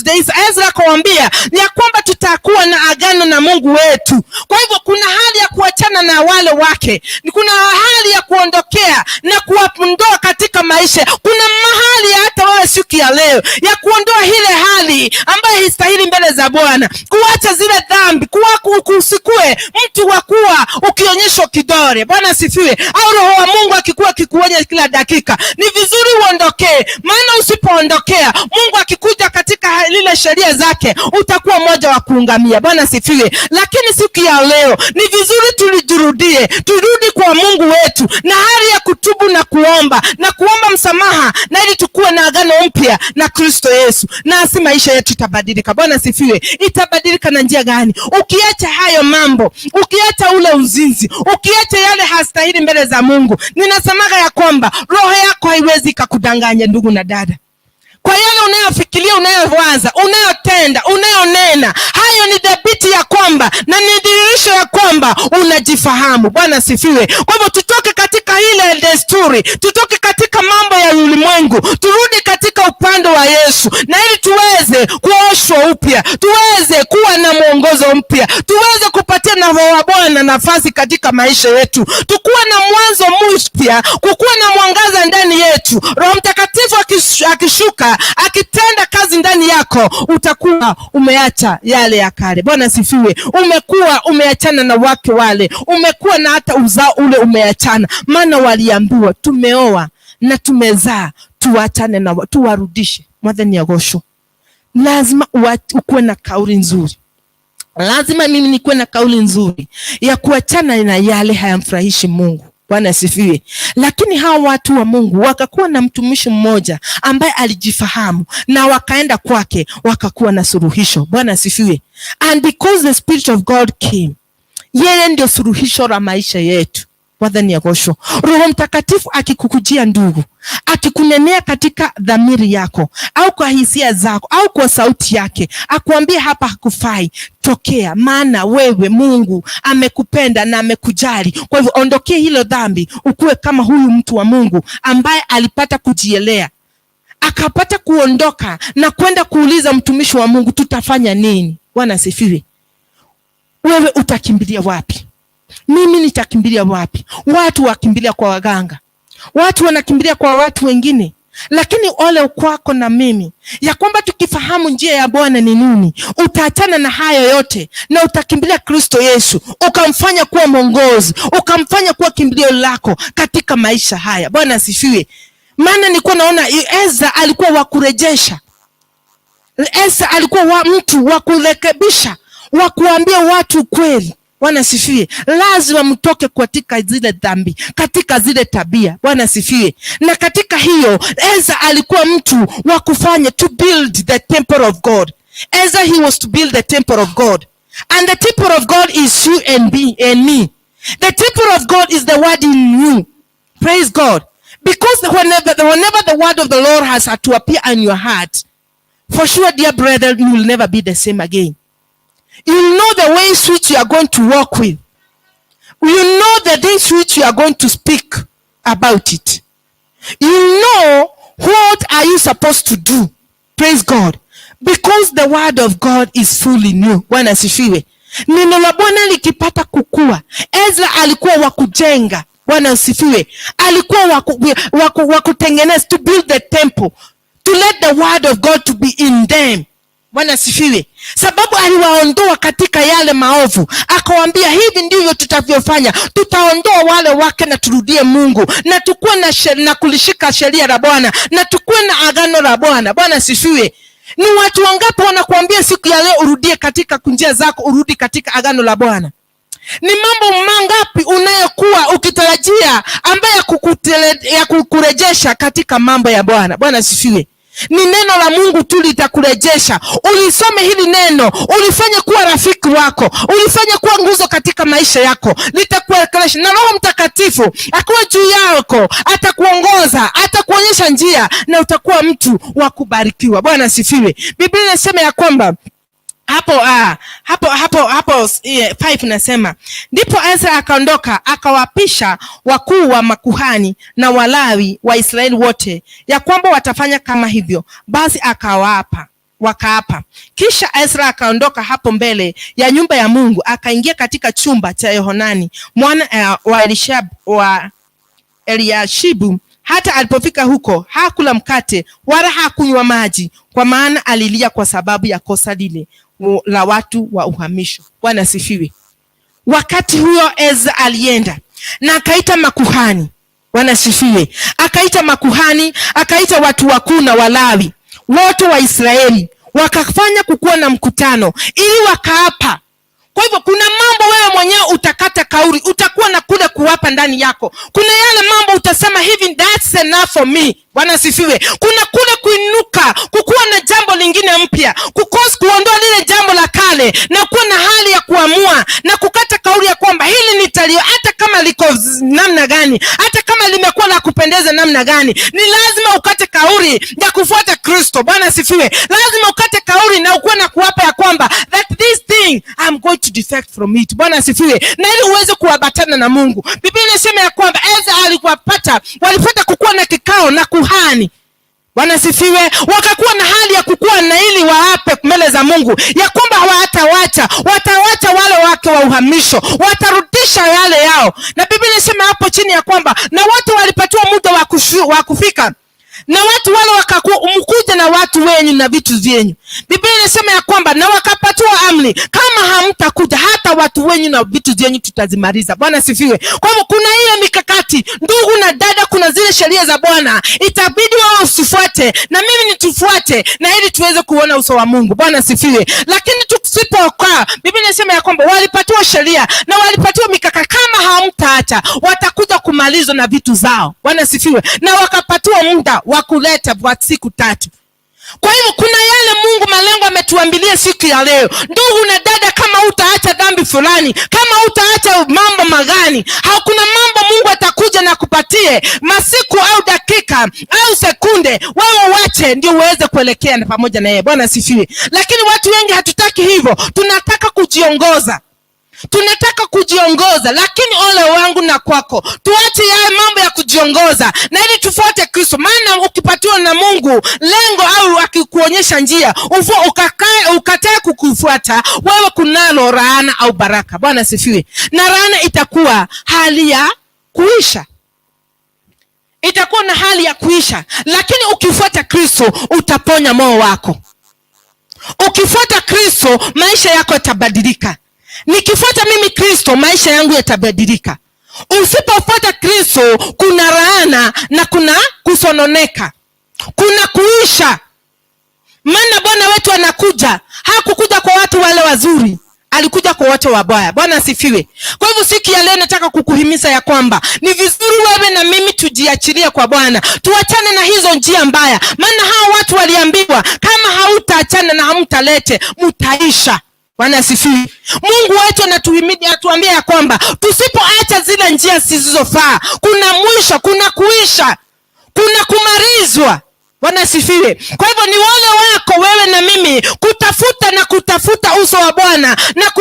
Ezra akawaambia ya kwamba tutakuwa na agano na Mungu wetu. Kwa hivyo kuna hali ya kuachana na wale wake, kuna hali ya kuondokea na kuwaondoa katika maisha. Kuna mahali hata wewe siku ya leo ya kuondoa ile hali ambayo haistahili mbele za Bwana, kuacha zile dhambi, kusikue mtu wa kuwa ukionyeshwa kidole. Bwana asifiwe. Au Roho wa Mungu akikuwa akikuonya kila dakika, ni vizuri uondokee, maana usipoondokea, Mungu akikuja katika lile sheria zake, utakuwa mmoja wa kuungamia. Bwana asifiwe. Lakini siku ya leo ni vizuri tulijirudie, turudi kwa Mungu wetu na hali ya kutubu na kuomba na kuomba msamaha, na ili tukue na agano mpya na Kristo Yesu, nasi maisha yetu itabadilika. Bwana asifiwe. Itabadilika na njia gani? Ukiacha hayo mambo, ukiacha ule uzinzi, ukiacha yale hastahili mbele za Mungu, ninasemaga ya kwamba roho yako haiwezi ikakudanganya, ndugu na dada. Kwa yale unayofikiria, unayowaza, unayotenda, unayonena, hayo ni dhabiti ya kwamba na ni dhihirisho ya kwamba unajifahamu. Bwana asifiwe. Kwa hivyo tutoke katika ile desturi, tutoke katika mambo ya ulimwengu, turudi katika upande wa Yesu, na ili tuweze kuoshwa upya, tuweze kuwa na mwongozo mpya, tuweze kupatia na Roho wa Bwana nafasi katika maisha yetu, tukuwe na mwanzo mpya, kukuwe na mwangaza ndani yetu. Roho Mtakatifu akishuka, akitenda kazi ndani yako, utakuwa umeacha yale ya kale. Bwana asifiwe. Umekuwa umeachana na wake wale, umekuwa na hata uzao ule umeachana, maana waliambiwa tumeoa na tumezaa, tuachane na tuwarudishe. Mwathani agocwo. Lazima ukuwe na kauli nzuri. Lazima mimi nikuwe na kauli nzuri ya kuachana na yale hayamfurahishi Mungu. Bwana asifiwe. Lakini hawa watu wa Mungu wakakuwa na mtumishi mmoja ambaye alijifahamu, na wakaenda kwake wakakuwa na suluhisho. Bwana asifiwe. And because the Spirit of God came, yeye ndio suluhisho la maisha yetu. Mwathani agocwo. Roho Mtakatifu akikukujia ndugu, akikunenea katika dhamiri yako au kwa hisia zako au kwa sauti yake, akuambie hapa hakufai, tokea, maana wewe Mungu amekupenda na amekujali. Kwa hivyo ondokee hilo dhambi, ukuwe kama huyu mtu wa Mungu ambaye alipata kujielea, akapata kuondoka na kwenda kuuliza mtumishi wa Mungu, tutafanya nini? Bwana asifiwe. Wewe utakimbilia wapi? Mimi nitakimbilia wapi? Watu wakimbilia kwa waganga, watu wanakimbilia kwa watu wengine. Lakini ole kwako na mimi, ya kwamba tukifahamu njia ya Bwana ni nini, utaachana na hayo yote na utakimbilia Kristo Yesu, ukamfanya kuwa mwongozi, ukamfanya kuwa kimbilio lako katika maisha haya. Bwana asifiwe. Maana nilikuwa naona Ezra alikuwa wa kurejesha. Ezra alikuwa wa mtu wa kurekebisha, wa kuambia watu kweli. Bwana asifiwe. Lazima mtoke katika zile dhambi, katika zile tabia. Bwana asifiwe. Na katika hiyo Ezra alikuwa mtu wa kufanya to build the temple of God. Ezra, he was to build the temple of God. And the temple of God is you and me and me. The temple of God is the word in you. Praise God. Because whenever the word of the Lord has had to appear in your heart, for sure, dear brother, you will never be the same again. You know the ways which you are going to walk with. You know the things which you are going to speak about it. You know what are you supposed to do. Praise God. Because the word of God is full in you. Bwana asifiwe. Neno la Bwana likipata kukua. Ezra alikuwa wa kujenga. Bwana asifiwe. Alikuwa wa kutengeneza, to build the temple. To let the word of God to be in them. Bwana asifiwe. Sababu aliwaondoa katika yale maovu, akawaambia hivi ndivyo tutavyofanya, tutaondoa wale wake na turudie Mungu na tukuwe na kulishika sheria la Bwana na tukuwe na agano la Bwana. Bwana asifiwe. Ni watu wangapi wanakuambia siku ya leo urudie katika njia zako, urudi katika agano la Bwana? Ni mambo mangapi unayokuwa ukitarajia ambaye ya kukurejesha katika mambo ya Bwana? Bwana asifiwe. Ni neno la Mungu tu litakurejesha. Ulisome hili neno, ulifanye kuwa rafiki wako, ulifanye kuwa nguzo katika maisha yako, litakuelekesha. Na Roho Mtakatifu akiwa juu yako atakuongoza, atakuonyesha njia na utakuwa mtu wa kubarikiwa. Bwana asifiwe. Biblia inasema ya kwamba hapo 5 nasema, ndipo Ezra akaondoka akawapisha wakuu wa makuhani na Walawi wa Israeli wote ya kwamba watafanya kama hivyo. Basi akawapa, wakaapa. Kisha Ezra akaondoka hapo mbele ya nyumba ya Mungu akaingia katika chumba cha Yohanani mwana wa Eliashibu. Hata alipofika huko hakula mkate wala hakunywa maji, kwa maana alilia kwa sababu ya kosa lile la watu wa uhamisho. Bwana asifiwe. Wakati huo Ezra alienda na akaita makuhani. Bwana asifiwe. Akaita makuhani, akaita watu wakuu na Walawi wote wa Israeli, wakafanya kukuwa na mkutano ili wakaapa. Kwa hivyo kuna mambo wewe mwenyewe utakata kauli, utakuwa na kule kuwapa ndani yako. Kuna yale mambo utasema hivi, that's enough for me. Bwana asifiwe. Kuna kule kuinuka, kukuwa na jambo lingine mpya, kuondoa lile jambo la kale na kuwa na hali ya kuamua na kukata kauli ya kwamba hili nitalio, hata kama liko namna gani, hata kama limekuwa la kupendeza namna gani, ni lazima ukate kauli ya kufuata Kristo. Bwana asifiwe. Lazima ukate kauli na ukuwe na kuwapa ya kwamba that this thing I'm going to defect from it. Bwana asifiwe. Na ili uweze kuambatana na Mungu. Biblia inasema ya kwamba Ezra alikuwapata, walipata kukuwa na kikao na kuhani. Bwana asifiwe. Wakakuwa na hali ya kukua na ili waape mbele za Mungu ya kwamba hawatawacha, watawacha wale wake wa uhamisho, watarudisha yale yao. Na Biblia inasema hapo chini ya kwamba na watu walipatiwa muda wa kufika, na watu wale wakakuwa mkuja na watu wenyu na vitu vyenyu. Biblia inasema ya kwamba na wakapatiwa amri, kama hamtakuja hata watu wenyu na vitu vyenyu tutazimaliza. Bwana asifiwe. Kwa hivyo kuna ile mikakati, ndugu na dada, kuna zile sheria za Bwana itabidi wewe usifuate na mimi nitufuate, na ili tuweze kuona uso wa Mungu. Bwana asifiwe. Lakini tusipokaa, Biblia inasema ya kwamba walipatiwa sheria na walipatiwa mikakati, kama hamtaacha watakuja kumalizwa na vitu zao. Bwana asifiwe. Na wakapatiwa muda wa kuleta kwa siku 3. Kwa hivyo kuna yale Mungu malengo ametuambilia siku ya leo. Ndugu na dada, kama utaacha dhambi fulani, kama utaacha mambo magani, hakuna mambo Mungu atakuja na kupatie masiku au dakika au sekunde, wewe uache ndio uweze kuelekea na pamoja na yeye. Bwana asifiwe. Lakini watu wengi hatutaki hivyo, tunataka kujiongoza. Tunataka kujiongoza, lakini ole wangu na kwako. Tuache yale mambo ya kujiongoza na ili tufuate Kristo. Maana ukipatiwa na Mungu lengo au akikuonyesha njia, ukatae kukufuata, wewe kunalo laana au baraka. Bwana asifiwe. Na laana itakuwa hali ya kuisha. Itakuwa na hali ya kuisha. Lakini ukifuata Kristo utaponya moyo wako. Ukifuata Kristo maisha yako yatabadilika. Nikifuata mimi Kristo maisha yangu yatabadilika. Usipofuata Kristo kuna laana na kuna kusononeka. kusononeka, kuna kuisha. Maana Bwana wetu anakuja, hakukuja kwa watu wale wazuri, alikuja kwa watu wabaya. Bwana asifiwe. Kwa hivyo siku ya leo nataka kukuhimiza ya kwamba ni vizuri wewe na mimi tujiachilie kwa Bwana, tuachane na hizo njia mbaya, maana hao watu waliambiwa kama hautaachana na hamtalete mtaisha. Bwana asifiwe. Mungu wetu anatuhimidi, atuambia ya kwamba tusipoacha zile njia zisizofaa, kuna mwisho, kuna kuisha, kuna kumalizwa. Bwana asifiwe. Kwa hivyo ni wale wako wewe na mimi kutafuta na kutafuta uso wa Bwana na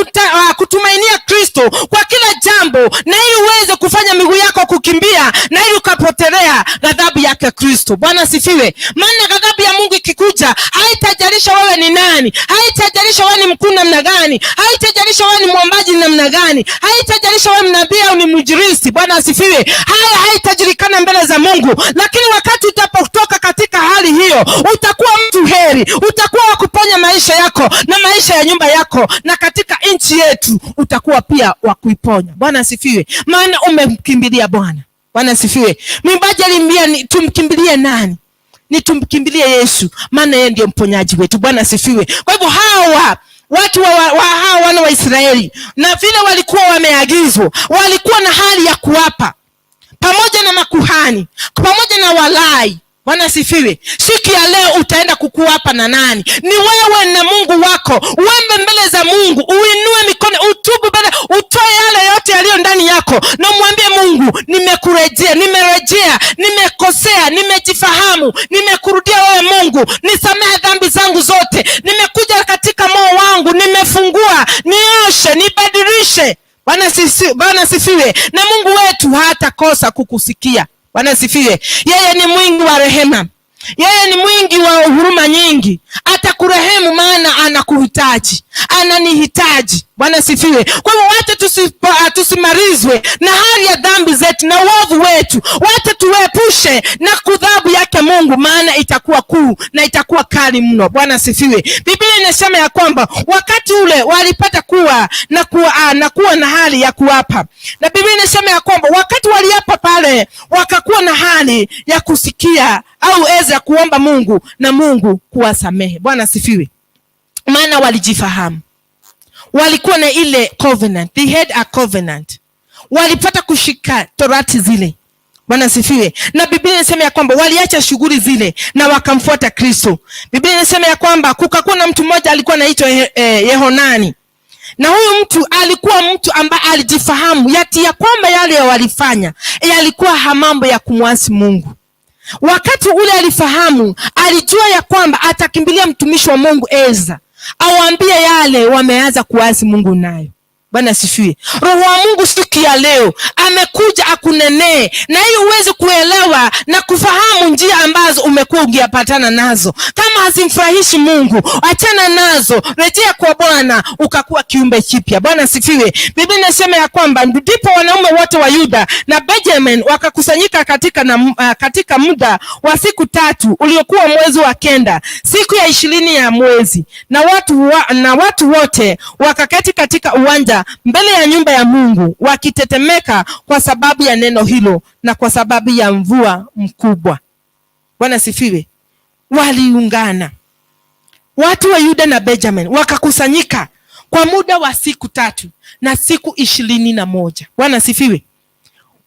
kutumainia Kristo kwa kila jambo, na ili uweze kufanya miguu yako kukimbia na ili ukapotelea ghadhabu yake Kristo. Bwana asifiwe. Maana ghadhabu ya Mungu ikikuja, haitajalisha wewe ni nani, haitajalisha wewe ni mkuu namna gani, haitajalisha wewe ni mwombaji namna gani, haitajalisha wewe ni nabii au ni mwinjilisti. Bwana asifiwe. Haya haitajulikana mbele za Mungu, lakini wakati utapotoka katika hali hiyo, utakuwa mtu heri, utakuwa wa kuponya maisha yako na maisha ya nyumba yako, na katika nchi yetu utakuwa pia wa kuiponya. Bwana asifiwe. Maana umemkimbilia Bwana. Bwana asifiwe. Mwimbaji alimbia, tumkimbilie nani? Ni tumkimbilie Yesu, maana yeye ndiye mponyaji wetu. Bwana asifiwe. Kwa hivyo hawa watu wa hawa wana wa Israeli, na vile walikuwa wameagizwa, walikuwa na hali ya kuapa pamoja na makuhani, pamoja na walai. Bwana asifiwe. Siku ya leo utaenda kukuapa na nani? Ni wewe na Mungu wako. Uembe mbele za Mungu, uinue mikono, utubu mbele, utoe yale yote yaliyo ndani yako na umwambie Mungu, nimekurejea, nimerejea, nimekosea, nimejifahamu, nimekurudia wewe Mungu, nisamehe dhambi zangu zote, nimekuja katika moyo wangu, nimefungua, nioshe, nibadilishe. Bwana asifiwe. Na Mungu wetu hatakosa kukusikia. Bwana asifiwe. Yeye ni mwingi wa rehema, yeye ni mwingi wa huruma nyingi, atakurehemu maana anakuhitaji, ananihitaji. Bwana asifiwe. Kwa hivyo wacha tusimalizwe na hali ya dhambi zetu na uovu wetu, wacha tuepushe na kudhabu yake Mungu, maana itakuwa kuu na itakuwa kali mno. Bwana asifiwe. Biblia inasema ya kwamba wakati ule walipata kuwa na kuwa, na kuwa na hali ya kuapa, na Biblia inasema ya kwamba wakati waliapa pale wakakuwa na hali ya kusikia au eza kuomba Mungu na Mungu kuwasamehe. Bwana asifiwe. Maana walijifahamu, walikuwa na ile covenant, they had a covenant, walipata kushika torati zile. Bwana asifiwe. Na Biblia inasema ya kwamba waliacha shughuli zile na wakamfuata Kristo. Biblia inasema ya kwamba kukakuwa na mtu mmoja alikuwa anaitwa Yehonani, na huyu mtu alikuwa mtu ambaye alijifahamu yati ya kwamba yale walifanya yalikuwa mambo ya kumwasi Mungu. Wakati ule alifahamu, alijua ya kwamba atakimbilia mtumishi wa Mungu Ezra awaambie yale wameanza kuasi Mungu nayo. Bwana asifiwe. Roho wa Mungu siku ya leo amekuja akunenee, na ili uweze kuelewa na kufahamu njia ambazo umekuwa ukiyapatana nazo. Kama hazimfurahishi Mungu, achana nazo, rejea kwa Bwana ukakuwa kiumbe kipya. Bwana asifiwe. Biblia inasema ya kwamba ndipo wanaume wote wa Yuda na Benjamin wakakusanyika katika muda wa siku 3 uliokuwa mwezi wa 9, siku ya 20 ya mwezi, na watu wote wakaketi katika uwanja mbele ya nyumba ya Mungu wakitetemeka kwa sababu ya neno hilo na kwa sababu ya mvua mkubwa. Bwana sifiwe. Waliungana watu wa Yuda na Benjamin wakakusanyika kwa muda wa siku 3 na siku 21. Bwana sifiwe.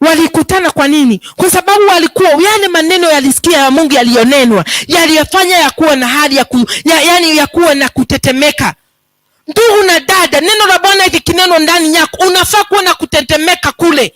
Walikutana kwa nini? Kwa sababu walikuwa yale maneno yalisikia ya Mungu yaliyonenwa yaliyofanya ya kuwa na hali ya kuwa na kutetemeka. Ndugu na dada, neno la Bwana likinenwa ndani yako, unafaa kuwa na kutetemeka kule.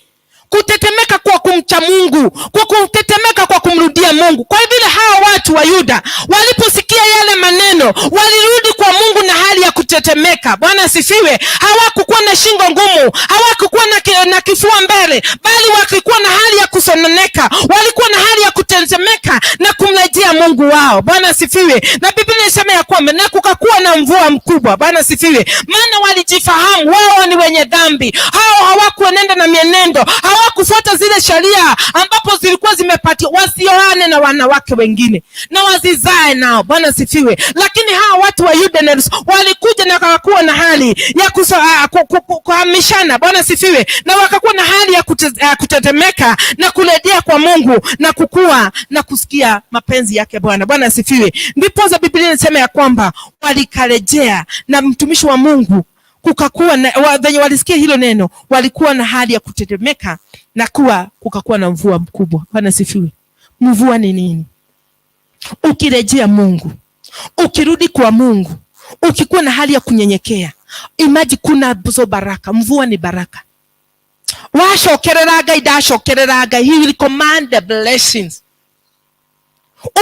Kutetemeka kwa kumcha Mungu, kwa kutetemeka kwa kumrudia Mungu. Kwa vile hawa watu wa Yuda waliposikia yale maneno, walirudi kwa Mungu na hali ya kutetemeka. Bwana asifiwe. Hawakukuwa na shingo ngumu, hawakukuwa na kifua mbele, bali walikuwa na hali ya kusononeka, walikuwa na hali ya kutetemeka na kumrejea Mungu wao. Bwana asifiwe. Na Biblia inasema ya kwamba na kukakuwa na mvua mkubwa. Bwana asifiwe. Maana walijifahamu wao ni wenye dhambi. Hao hawakuenenda na mienendo, hawakufuata zile sheria ambapo zilikuwa zimepatiwa, wasioane na wanawake wengine na wazizae nao. Bwana asifiwe. Lakini hawa watu wa Yuda na Yerusalemu walikuja na wakakuwa na hali ya kuhamishana. Bwana asifiwe. Na wakakuwa na hali ya kutetemeka na kurejea kwa Mungu na kukua mvua na kusikia mapenzi yake Bwana. Bwana asifiwe. Ndiposa Biblia inasema ya kwamba walikarejea na mtumishi wa Mungu, kukakuwa na venye walisikia hilo neno, walikuwa na hali ya kutetemeka na kuwa kukakuwa na mvua mkubwa. Bwana asifiwe. Mvua ni nini? Ukirejea Mungu, ukirudi kwa Mungu, ukikuwa na hali ya kunyenyekea, imagine kuna zo baraka. Mvua ni baraka. Wacokerera Ngai, ndacokerera Ngai, he will command the blessings.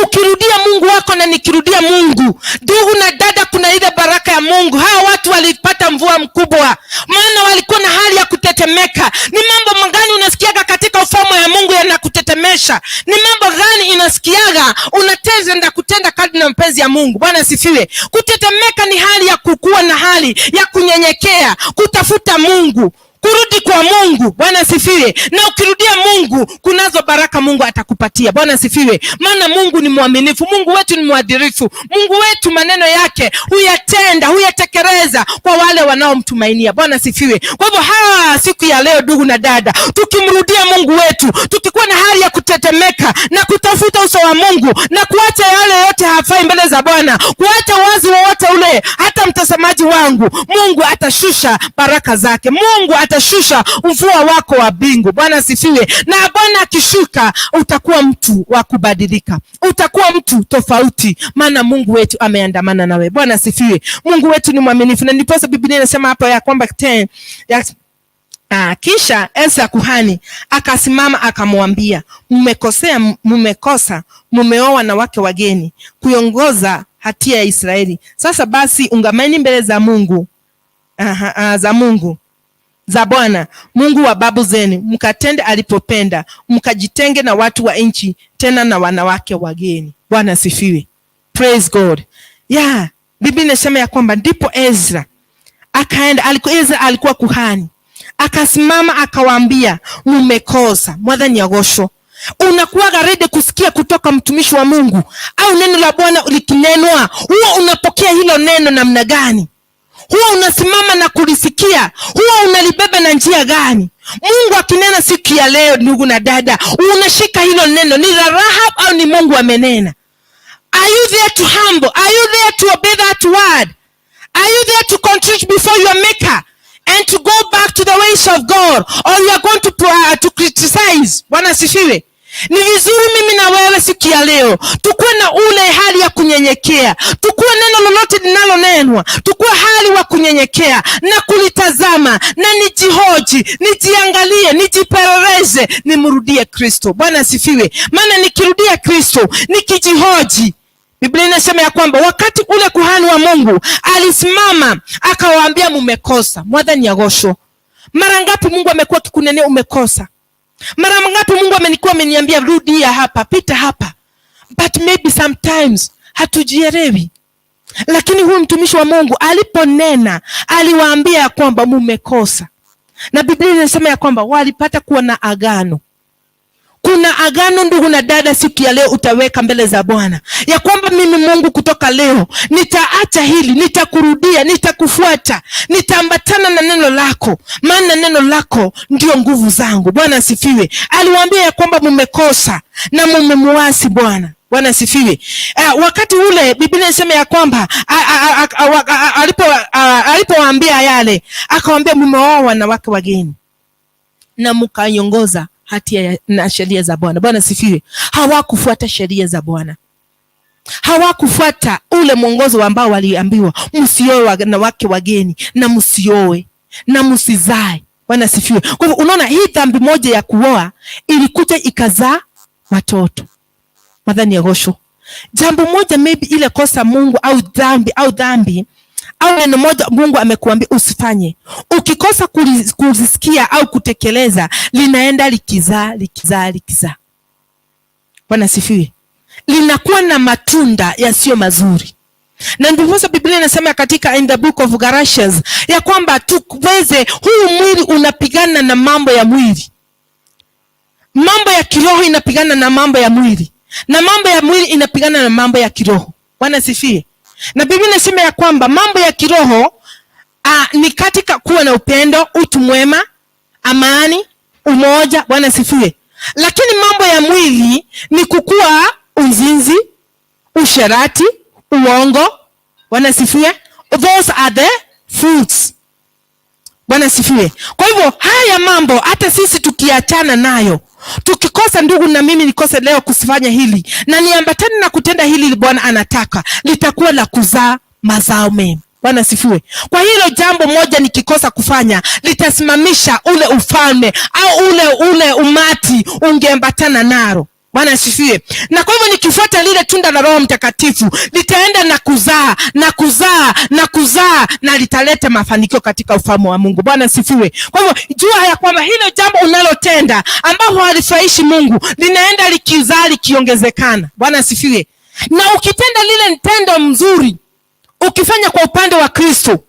Ukirudia Mungu wako na nikirudia Mungu, ndugu na dada, kuna ile baraka ya Mungu. Hawa watu walipata mvua mkubwa, maana walikuwa na hali ya kutetemeka. Ni mambo magani unasikiaga katika ufalme ya Mungu yanakutetemesha? Ni mambo gani inasikiaga unatenda kutenda kadri na mapenzi ya Mungu? Bwana asifiwe. Kutetemeka ni hali ya kukua na hali ya kunyenyekea, kutafuta Mungu, kurudi kwa Mungu. Bwana asifiwe. Na ukirudia Mungu, kunazo baraka Mungu atakupatia. Bwana asifiwe. Maana Mungu ni mwaminifu, Mungu wetu ni mwadilifu, Mungu wetu maneno yake huyatenda, huyatekeleza kwa wale wanaomtumainia. Bwana asifiwe. Kwa hivyo hawa siku ya leo, ndugu na dada, tukimrudia Mungu wetu, tukikuwa na hali ya kutetemeka na kutafuta uso wa Mungu na kuacha yale yote hafai mbele za Bwana, kuacha wazi wowote ule, hata mtazamaji wangu, Mungu atashusha baraka zake. Mungu atashusha mvua wako wa mbingu. Bwana asifiwe. Na Bwana akishuka, utakuwa mtu wa kubadilika, utakuwa mtu tofauti, maana Mungu wetu ameandamana nawe. Bwana asifiwe. Mungu wetu ni mwaminifu, na ndiposa Biblia inasema hapa ya kwamba kisha Ezra kuhani akasimama akamwambia, mmekosea, mmekosa, mmeoa wanawake wageni, kuiongoza hatia ya Israeli. Sasa basi ungameni mbele za Mungu, aha, za Mungu za Bwana Mungu wa babu zenu, mkatende alipopenda, mkajitenge na watu wa nchi, tena na wanawake wageni. Bwana asifiwe. Praise God. Yeah, Biblia inasema ya kwamba ndipo Ezra akaenda, Ezra alikuwa kuhani, akasimama akawaambia, mmekosa. Mwathani agocwo. Unakuwa ready kusikia kutoka mtumishi wa Mungu au neno la Bwana likinenwa, huwa unapokea hilo neno namna gani? Huwa unasimama na kulisikia? Huwa unalibeba na njia gani? Mungu akinena siku ya leo, ndugu na dada, unashika hilo neno, ni la Rahab au ni Mungu amenena? Are you there to humble? Are you there to obey that word? Are you there to contribute before your maker and to go back to the ways of God, or you are going to criticize? Bwana asifiwe. Ni vizuri mimi na wewe siku ya leo tukuwe na ule hali ya kunyenyekea, tukuwe neno lolote linalonenwa, tukuwe hali wa kunyenyekea na kulitazama na nijihoji, nijiangalie, nijipeleleze, nimrudie Kristo. Bwana asifiwe. Maana nikirudia Kristo, nikijihoji, Biblia inasema ya kwamba wakati ule kuhani wa Mungu alisimama akawaambia, mumekosa. Mwathani agocwo. Mara ngapi Mungu amekuwa akikunenea umekosa? Mara ngapi Mungu amenikuwa ameniambia rudia hapa, pita hapa. But maybe sometimes hatujielewi. Lakini huyu mtumishi wa Mungu aliponena, aliwaambia ya kwamba mumekosa. Na Biblia inasema ya kwamba walipata kuwa na agano. Kuna agano, ndugu na dada, siku ya leo utaweka mbele za Bwana ya kwamba mimi Mungu kutoka leo nitaacha hili, nitakurudia, nitakufuata, nitaambatana na neno lako, maana neno lako ndio nguvu zangu. Bwana asifiwe. Aliwaambia ya kwamba mumekosa na mumemuasi Bwana. Bwana asifiwe. Wakati ule Biblia inasema ya kwamba alipowaambia yale, akawaambia mumeoa wanawake wageni na mkaiongoza hatia na sheria za Bwana. Bwana asifiwe. Hawakufuata sheria za Bwana, hawakufuata ule mwongozo ambao waliambiwa, msioe wanawake wageni na msioe na msizae. Bwana asifiwe. Kwa hivyo unaona hii dhambi moja ya kuoa ilikuja ikazaa watoto. Mwathani agocwo. Jambo moja maybe ile kosa Mungu au dhambi au dhambi au neno moja Mungu amekuambia usifanye, ukikosa kulisikia au kutekeleza, linaenda likizaa likizaa likizaa. Bwana asifiwe. Linakuwa na matunda yasiyo mazuri. Na ndiposa Biblia inasema katika in the book of Galatians ya kwamba tuweze, huu mwili unapigana na mambo ya mwili, mambo ya kiroho inapigana na mambo ya mwili, na mambo ya mwili inapigana na mambo ya kiroho. Bwana asifiwe. Na Biblia inasema ya kwamba mambo ya kiroho ni katika kuwa na upendo, utu mwema, amani, umoja. Bwana asifiwe. Lakini mambo ya mwili ni kukua uzinzi, usherati, uongo. Bwana asifiwe. Those are the fruits. Bwana asifiwe. Kwa hivyo haya mambo hata sisi tukiachana nayo, tukikosa ndugu na mimi nikose leo kusifanya hili na niambatane na kutenda hili Bwana anataka, litakuwa la kuzaa mazao mema. Bwana asifiwe. Kwa hilo jambo moja nikikosa kufanya litasimamisha ule ufalme au ule umati ungeambatana nalo. Bwana asifiwe. Na kwa hivyo nikifuata lile tunda la Roho Mtakatifu litaenda na kuzaa na kuzaa na kuzaa na litaleta mafanikio katika ufalme wa Mungu. Bwana asifiwe. Kwa hivyo jua ya kwamba hilo jambo unalotenda ambalo halifurahishi Mungu linaenda likizaa likiongezekana. Bwana asifiwe. Na ukitenda lile tendo mzuri, ukifanya kwa upande wa Kristo,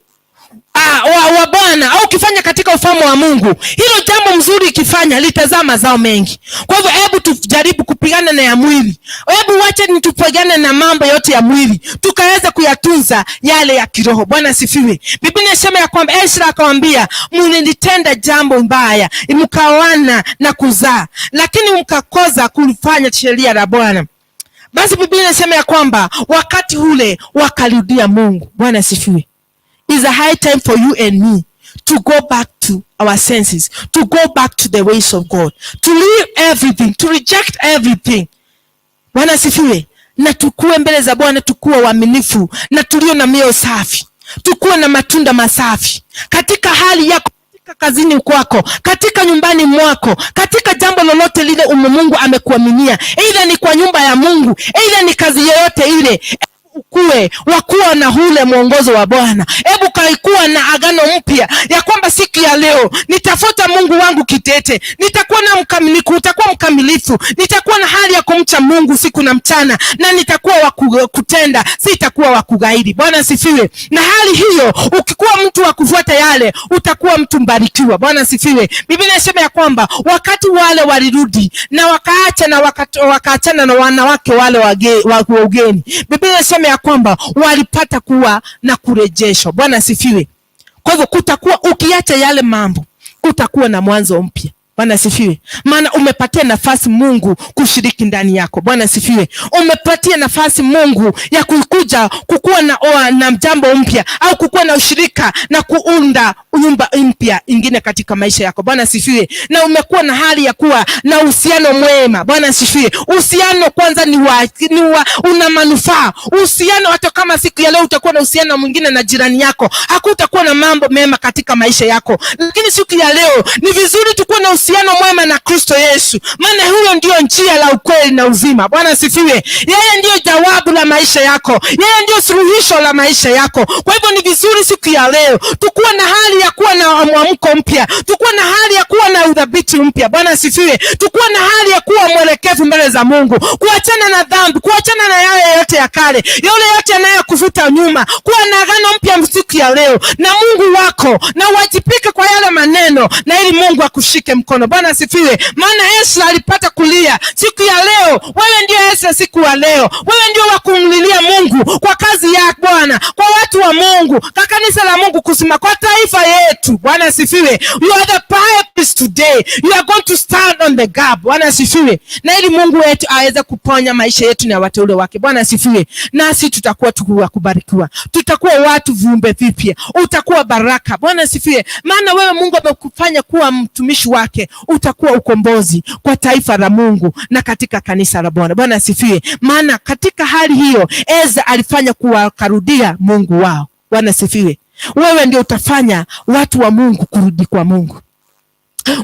wa Bwana, au ukifanya katika ufalme wa Mungu, hilo jambo mzuri ikifanya litazaa mazao mengi. Kwa hivyo hebu tujaribu kupigana na ya mwili. Hebu wache ni tupigane na mambo yote ya mwili, tukaweza kuyatunza yale ya kiroho. Bwana asifiwe. Biblia inasema ya kwamba Ezra akamwambia, mlitenda jambo mbaya, mkaoana na kuzaa, lakini mkakosa kufanya sheria la Bwana. Basi Biblia inasema ya kwamba wakati ule wakarudia Mungu. Bwana asifiwe. It's a high time for you and me to go back to our senses, to go back to the ways of God, to leave everything, to reject everything. Bwana asifiwe. Na tukue mbele za Bwana, tukue waaminifu na tulio na mioyo safi, tukue na matunda masafi katika hali yako, katika kazini kwako, katika nyumbani mwako, katika jambo lolote lile ume Mungu amekuaminia, aidha ni kwa nyumba ya Mungu, aidha ni kazi yoyote ile, ukue wakuwa na ule mwongozo wa Bwana. Hebu kaikuwa na agano mpya ya kwamba siku ya leo nitafuta Mungu wangu kitete, nitakuwa na mkamilifu, utakuwa mkamilifu, nitakuwa na hali ya kumcha Mungu siku na mchana, na nitakuwa wa kutenda, sitakuwa wa kugaidi. Bwana asifiwe. Na hali hiyo, ukikuwa mtu wa kufuata yale, utakuwa mtu mbarikiwa. Bwana asifiwe. Biblia inasema ya kwamba wakati wale walirudi na wakaacha na wakaachana na wanawake wale wa ugeni, Biblia inasema ya kwamba walipata kuwa na kurejeshwa. Bwana asifiwe. Kwa hivyo kutakuwa, ukiacha yale mambo, kutakuwa na mwanzo mpya. Bwana asifiwe. Maana umepatia nafasi Mungu kushiriki ndani yako. Bwana asifiwe. Umepatia nafasi Mungu ya kukuja kukuwa na jambo mpya au kukuwa na ushirika na kuunda nyumba mpya ingine katika maisha yako. Bwana asifiwe. Na umekuwa na hali ya kuwa na uhusiano mwema. Bwana asifiwe. Uhusiano kwanza ni wa una manufaa. Uhusiano hata kama siku ya leo utakuwa na uhusiano mwingine na jirani yako, hakutakuwa na mambo mema katika maisha yako. Lakini siku ya leo ni vizuri tukuwe na uhusiano mwema na Kristo Yesu, maana huyo ndio njia la ukweli na uzima. Bwana asifiwe. Yeye ndiyo jawabu la maisha yako, yeye ndiyo suluhisho la maisha yako. Kwa hivyo ni vizuri siku ya leo tukuwe na hali ya kuwa na mwamko mpya, tukuwe na hali ya kuwa na udhabiti mpya. Bwana asifiwe. Tukuwe na hali ya kuwa mwelekevu mbele za Mungu, kuachana na dhambi, kuachana na yale yote ya kale, yale yote yanayokuvuta nyuma, kuwa na agano mpya siku ya leo na Mungu wako, na uwajibike kwa yale maneno, na ili Mungu akushike mkono. Bwana asifiwe. Maana Ezra alipata kulia siku ya leo. Wewe ndio Ezra siku ya leo, wewe ndio wa kumlilia Mungu kwa kazi ya Bwana, kwa watu wa Mungu, kwa kanisa la Mungu kusima, kwa taifa yetu. Bwana asifiwe. You are the priest today. You are going to stand on the gap. Bwana asifiwe. Na ili Mungu wetu aweze kuponya maisha yetu na wateule wake. Bwana asifiwe. Nasi tutakuwa tukuwa kubarikiwa, tutakuwa watu viumbe vipya, utakuwa baraka. Bwana asifiwe. Maana wewe Mungu amekufanya kuwa mtumishi wake, utakuwa ukombozi kwa taifa la Mungu na katika kanisa la Bwana. Bwana asifiwe. Maana katika hali hiyo Ezra alifanya kuwakarudia Mungu wao. Bwana asifiwe. Wewe ndio utafanya watu wa Mungu kurudi kwa Mungu.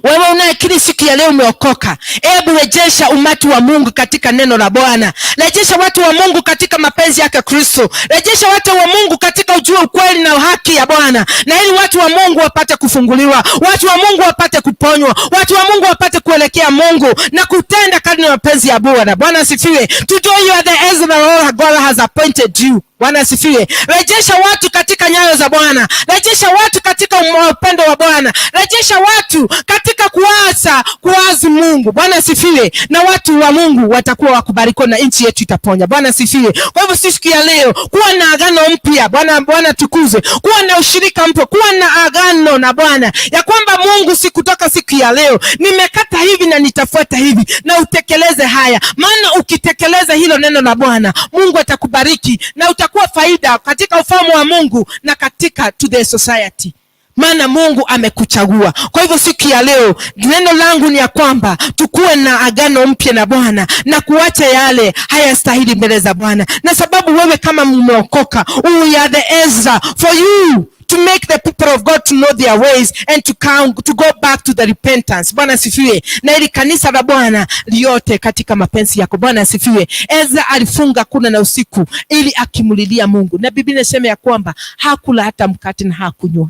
Wewe unayekiri siku ya leo umeokoka, hebu rejesha umati wa Mungu katika neno la Bwana. Rejesha watu wa Mungu katika mapenzi yake Kristo. Rejesha watu wa Mungu katika ujue ukweli na haki ya Bwana, na ili watu wa Mungu wapate kufunguliwa, watu wa Mungu wapate kuponywa, watu wa Mungu wapate kuelekea Mungu na kutenda kadri ya mapenzi ya Bwana. Bwana asifiwe. Today you are the Ezra God has appointed you. Bwana asifiwe. Rejesha watu katika nyayo za Bwana, rejesha watu katika upendo wa Bwana, rejesha watu katika kuasa kuazi Mungu. Bwana asifiwe. Na watu wa Mungu watakuwa wakubarikiwa na nchi yetu itaponya. Bwana asifiwe. Kwa hivyo siku ya leo kuwa na agano mpya, Bwana Bwana tukuze, kuwa na ushirika mpya, kuwa na agano na Bwana ya kwamba Mungu, si kutoka siku ya leo nimekata hivi na nitafuata hivi, na utekeleze haya, maana ukitekeleza hilo neno la Bwana, Mungu atakubariki na utakuwa faida katika ufalme wa Mungu na katika to the society, maana Mungu amekuchagua. Kwa hivyo siku ya leo neno langu ni ya kwamba tukuwe na agano mpya na Bwana na kuacha yale hayastahili mbele za Bwana, na sababu wewe kama mmeokoka, we are the Ezra for you to make the people of God to know their ways and to come to go back to the repentance. Bwana asifiwe. Na ili kanisa la Bwana liote katika mapenzi yako. Bwana asifiwe. Ezra alifunga kula na usiku ili akimlilia Mungu, na Biblia inasema ya kwamba hakula hata mkate na hakunywa.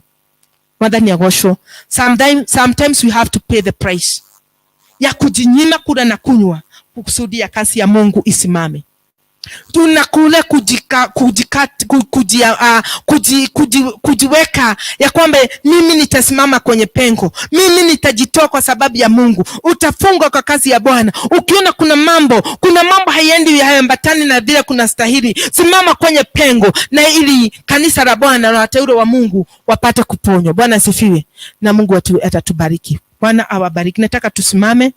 Mwathani agocwo. Sometimes we have to pay the price ya kujinyima kula na kunywa kukusudia kazi ya Mungu isimame. Tunakule kujika, kujika, kuji, kuji, kuji, kujiweka ya kwamba mimi nitasimama kwenye pengo, mimi nitajitoa kwa sababu ya Mungu. Utafunga kwa kazi ya Bwana. Ukiona kuna mambo haiendi, hayaambatani na vile kuna stahili, simama kwenye pengo, na ili kanisa la Bwana la wateule wa Mungu wapate kuponywa. Bwana asifiwe, na Mungu atatubariki. Bwana awabariki. Nataka tusimame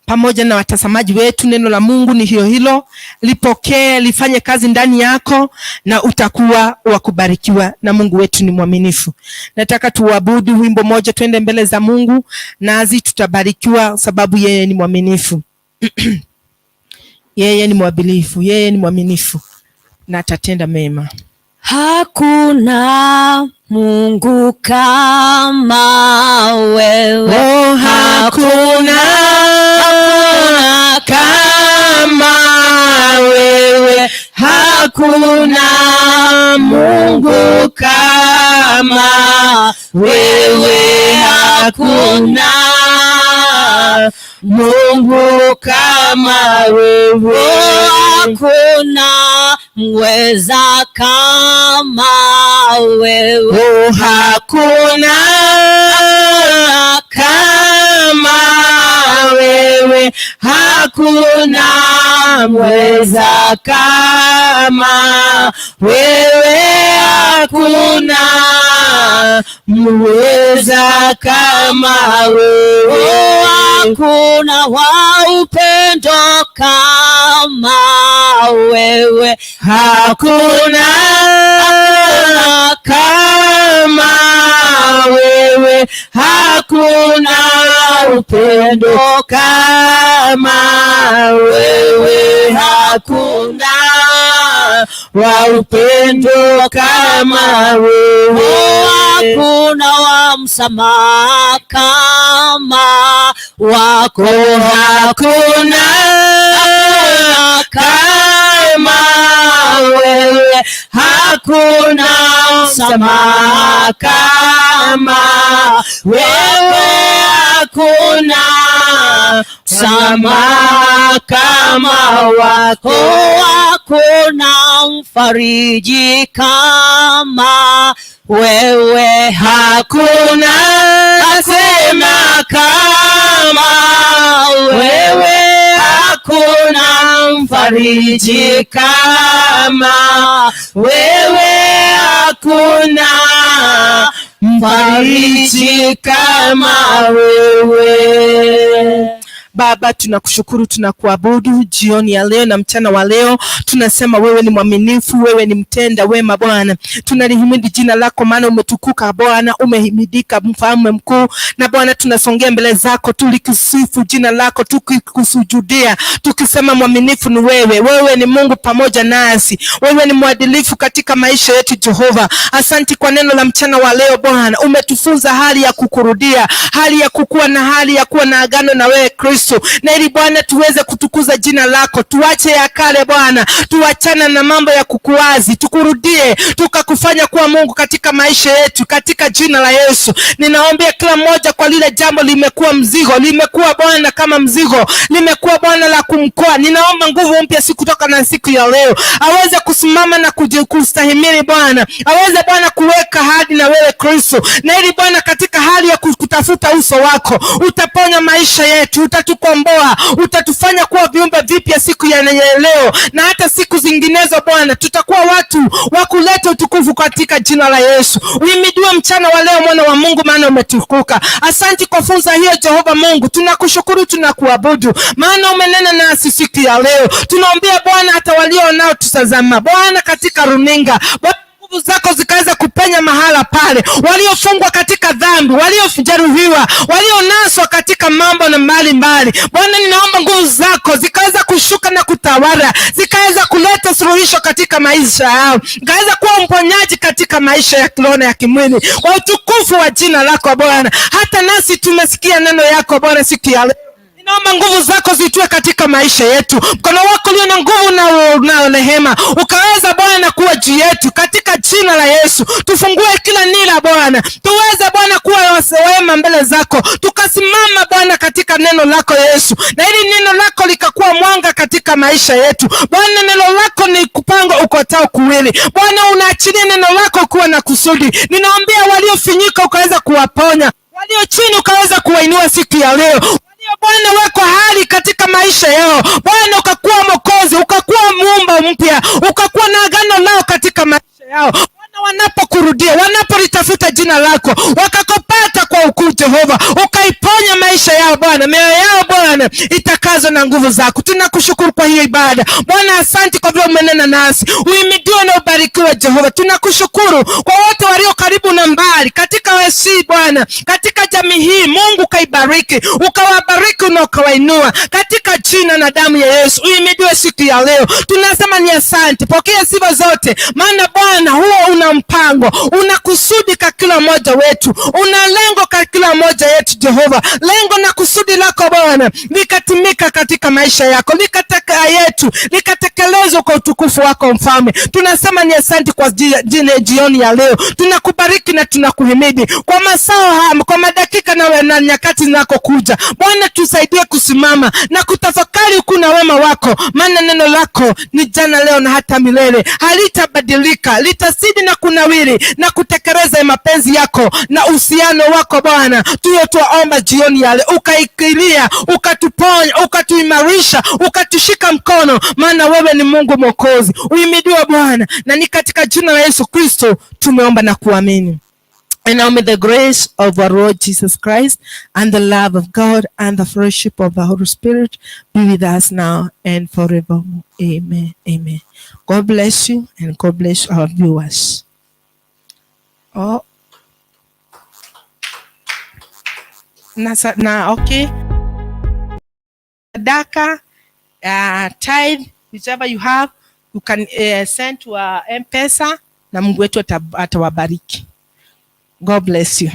pamoja na watazamaji wetu. Neno la Mungu ni hiyo hilo, lipokee, lifanye kazi ndani yako na utakuwa wa kubarikiwa, na Mungu wetu ni mwaminifu. Nataka tuabudu wimbo moja, twende mbele za Mungu nazi tutabarikiwa, sababu yeye ni mwaminifu. Yeye ni mwaminifu, yeye ni mwaminifu na atatenda mema. Hakuna Mungu kama wewe. Oh, hakuna kama wewe, hakuna Mungu kama wewe, hakuna Mungu kama wewe. Hakuna mweza kama wewe. Oh, hakuna kama wewe, hakuna mweza kama wewe, hakuna mweza kama wewe. Hakuna wa upendo kama wewe. Hakuna kama wewe, hakuna upendo kama wewe, hakuna wa upendo kama wewe. Hakuna wa msamaha kama wako. Hakuna kama wewe, hakuna msamaha kama wewe, hakuna msamaha kama wako. Hakuna mfariji kama wewe. Hakuna asema kama wewe, hakuna mfariji kama wewe, hakuna mfariji kama wewe. Baba, tunakushukuru, tunakuabudu jioni ya leo na mchana wa leo. Tunasema wewe ni mwaminifu, wewe ni mtenda wema Bwana. Tunalihimidi jina lako, maana umetukuka Bwana, umehimidika mfalme mkuu. Na Bwana, tunasongea mbele zako tulikisifu jina lako, tukikusujudia, tukisema mwaminifu ni wewe. Wewe ni Mungu pamoja nasi, wewe ni mwadilifu katika maisha yetu Jehova. Asanti kwa neno la mchana wa leo Bwana, umetufunza hali ya kukurudia, hali ya kukua na hali ya kuwa na agano na wewe Kristo. Kristo, na ili Bwana tuweze kutukuza jina lako. Tuache ya kale Bwana, tuachane na mambo ya kukuasi, tukurudie, tukakufanya kuwa Mungu katika maisha yetu, katika jina la Yesu. Ninaombea kila mmoja kwa lile jambo limekuwa mzigo, limekuwa Bwana kama mzigo, limekuwa Bwana la kumkoa. Ninaomba nguvu mpya siku kutoka na siku ya leo, aweze kusimama na kustahimili Bwana, aweze Bwana kuweka ahadi na wewe Kristo, na ili Bwana katika hali ya kutafuta uso wako utaponya maisha yetu, utatukomboa, utatufanya kuwa viumbe vipya siku ya leo na hata siku zinginezo Bwana, tutakuwa watu wa kuleta utukufu katika jina la Yesu. Uhimidiwe mchana wa leo, mwana wa Mungu, maana umetukuka. Asante kwa fursa hiyo Jehova Mungu, tunakushukuru, tunakuabudu, maana umenena nasi siku ya leo. Tunaombea Bwana hata walio nao tutazama Bwana katika runinga Bwana, nguvu zako zikaweza kupenya mahala pale, waliofungwa katika dhambi, waliojeruhiwa, walionaswa katika mambo na mbalimbali. Bwana, ninaomba nguvu zako zikaweza kushuka na kutawala, zikaweza kuleta suluhisho katika maisha yao, zikaweza kuwa mponyaji katika maisha ya kiroho na ya kimwili, kwa utukufu wa jina lako Bwana. Hata nasi tumesikia neno yako Bwana siku ya leo. Ninaomba nguvu zako zitue katika maisha yetu, mkono wako ulio na nguvu na rehema ukaweza Bwana kuwa juu yetu katika jina la Yesu. Tufungue kila nira Bwana, tuweze Bwana kuwa wema mbele zako, tukasimama Bwana katika neno lako Yesu, na ili neno lako likakuwa mwanga katika maisha yetu Bwana. Neno lako ni upanga ukatao kuwili Bwana, unaachilia neno lako kuwa na kusudi. Ninaombea waliofinyika ukaweza kuwaponya, walio chini ukaweza kuwainua siku ya leo, Bwana wekwa hali katika maisha yao Bwana, ukakuwa Mwokozi, ukakuwa muumba mpya, ukakuwa na agano lao katika maisha yao Bwana, wanapokurudia, wanapolitafuta jina lako, wakakupata kwa ukuu Jehova, ukaiponya maisha yao Bwana, mioyo yao Bwana itakazwa na nguvu zako. Tunakushukuru kwa hiyo ibada Bwana, asante kwa vile umenena nasi. Uhimidiwe na ubarikiwe Jehova. Tunakushukuru kwa wote walio karibu na mbali katika wesi Bwana, katika jamii hii Mungu ukaibariki, ukawabariki na ukawainua katika jina na damu ya Yesu. Uhimidiwe siku ya leo, tunasema ni asante. Pokea sifa zote, maana Bwana huo una mpango, una kusudi kwa kila mmoja wetu, una lengo kwa kila mmoja yetu Jehova. Lengo na kusudi lako Bwana likatimika katika maisha yako, likataka yetu likatekelezwa kwa utukufu wako Mfalme. Tunasema ni asante kwa jina jioni ya leo, tunakubariki na tunakuhimidi kwa masaa haya, kwa madakika na nyakati zinakokuja. Bwana, tusaidie kusimama na kutafakari ukuu na wema wako, maana neno lako ni jana, leo na hata milele, halitabadilika, litazidi na kunawiri na kutekeleza mapenzi yako na uhusiano wako Bwana. Tuyo twaomba jioni ya leo, ukaikilia, ukatuponya, ukatuimarisha, ukatushika mkono, maana wewe ni Mungu Mwokozi. Uhimidiwe Bwana, na ni katika jina la Yesu Kristo tumeomba na kuamini. And now may the grace of our Lord Jesus Christ and the love of God and the fellowship of the Holy Spirit be with us now and forevermore. Amen. Amen. God bless you and God bless our viewers. Oh. Na okay. Sadaka, tithe, whichever you have, you can send to our M-Pesa na Mungu wetu atawabariki. God bless you.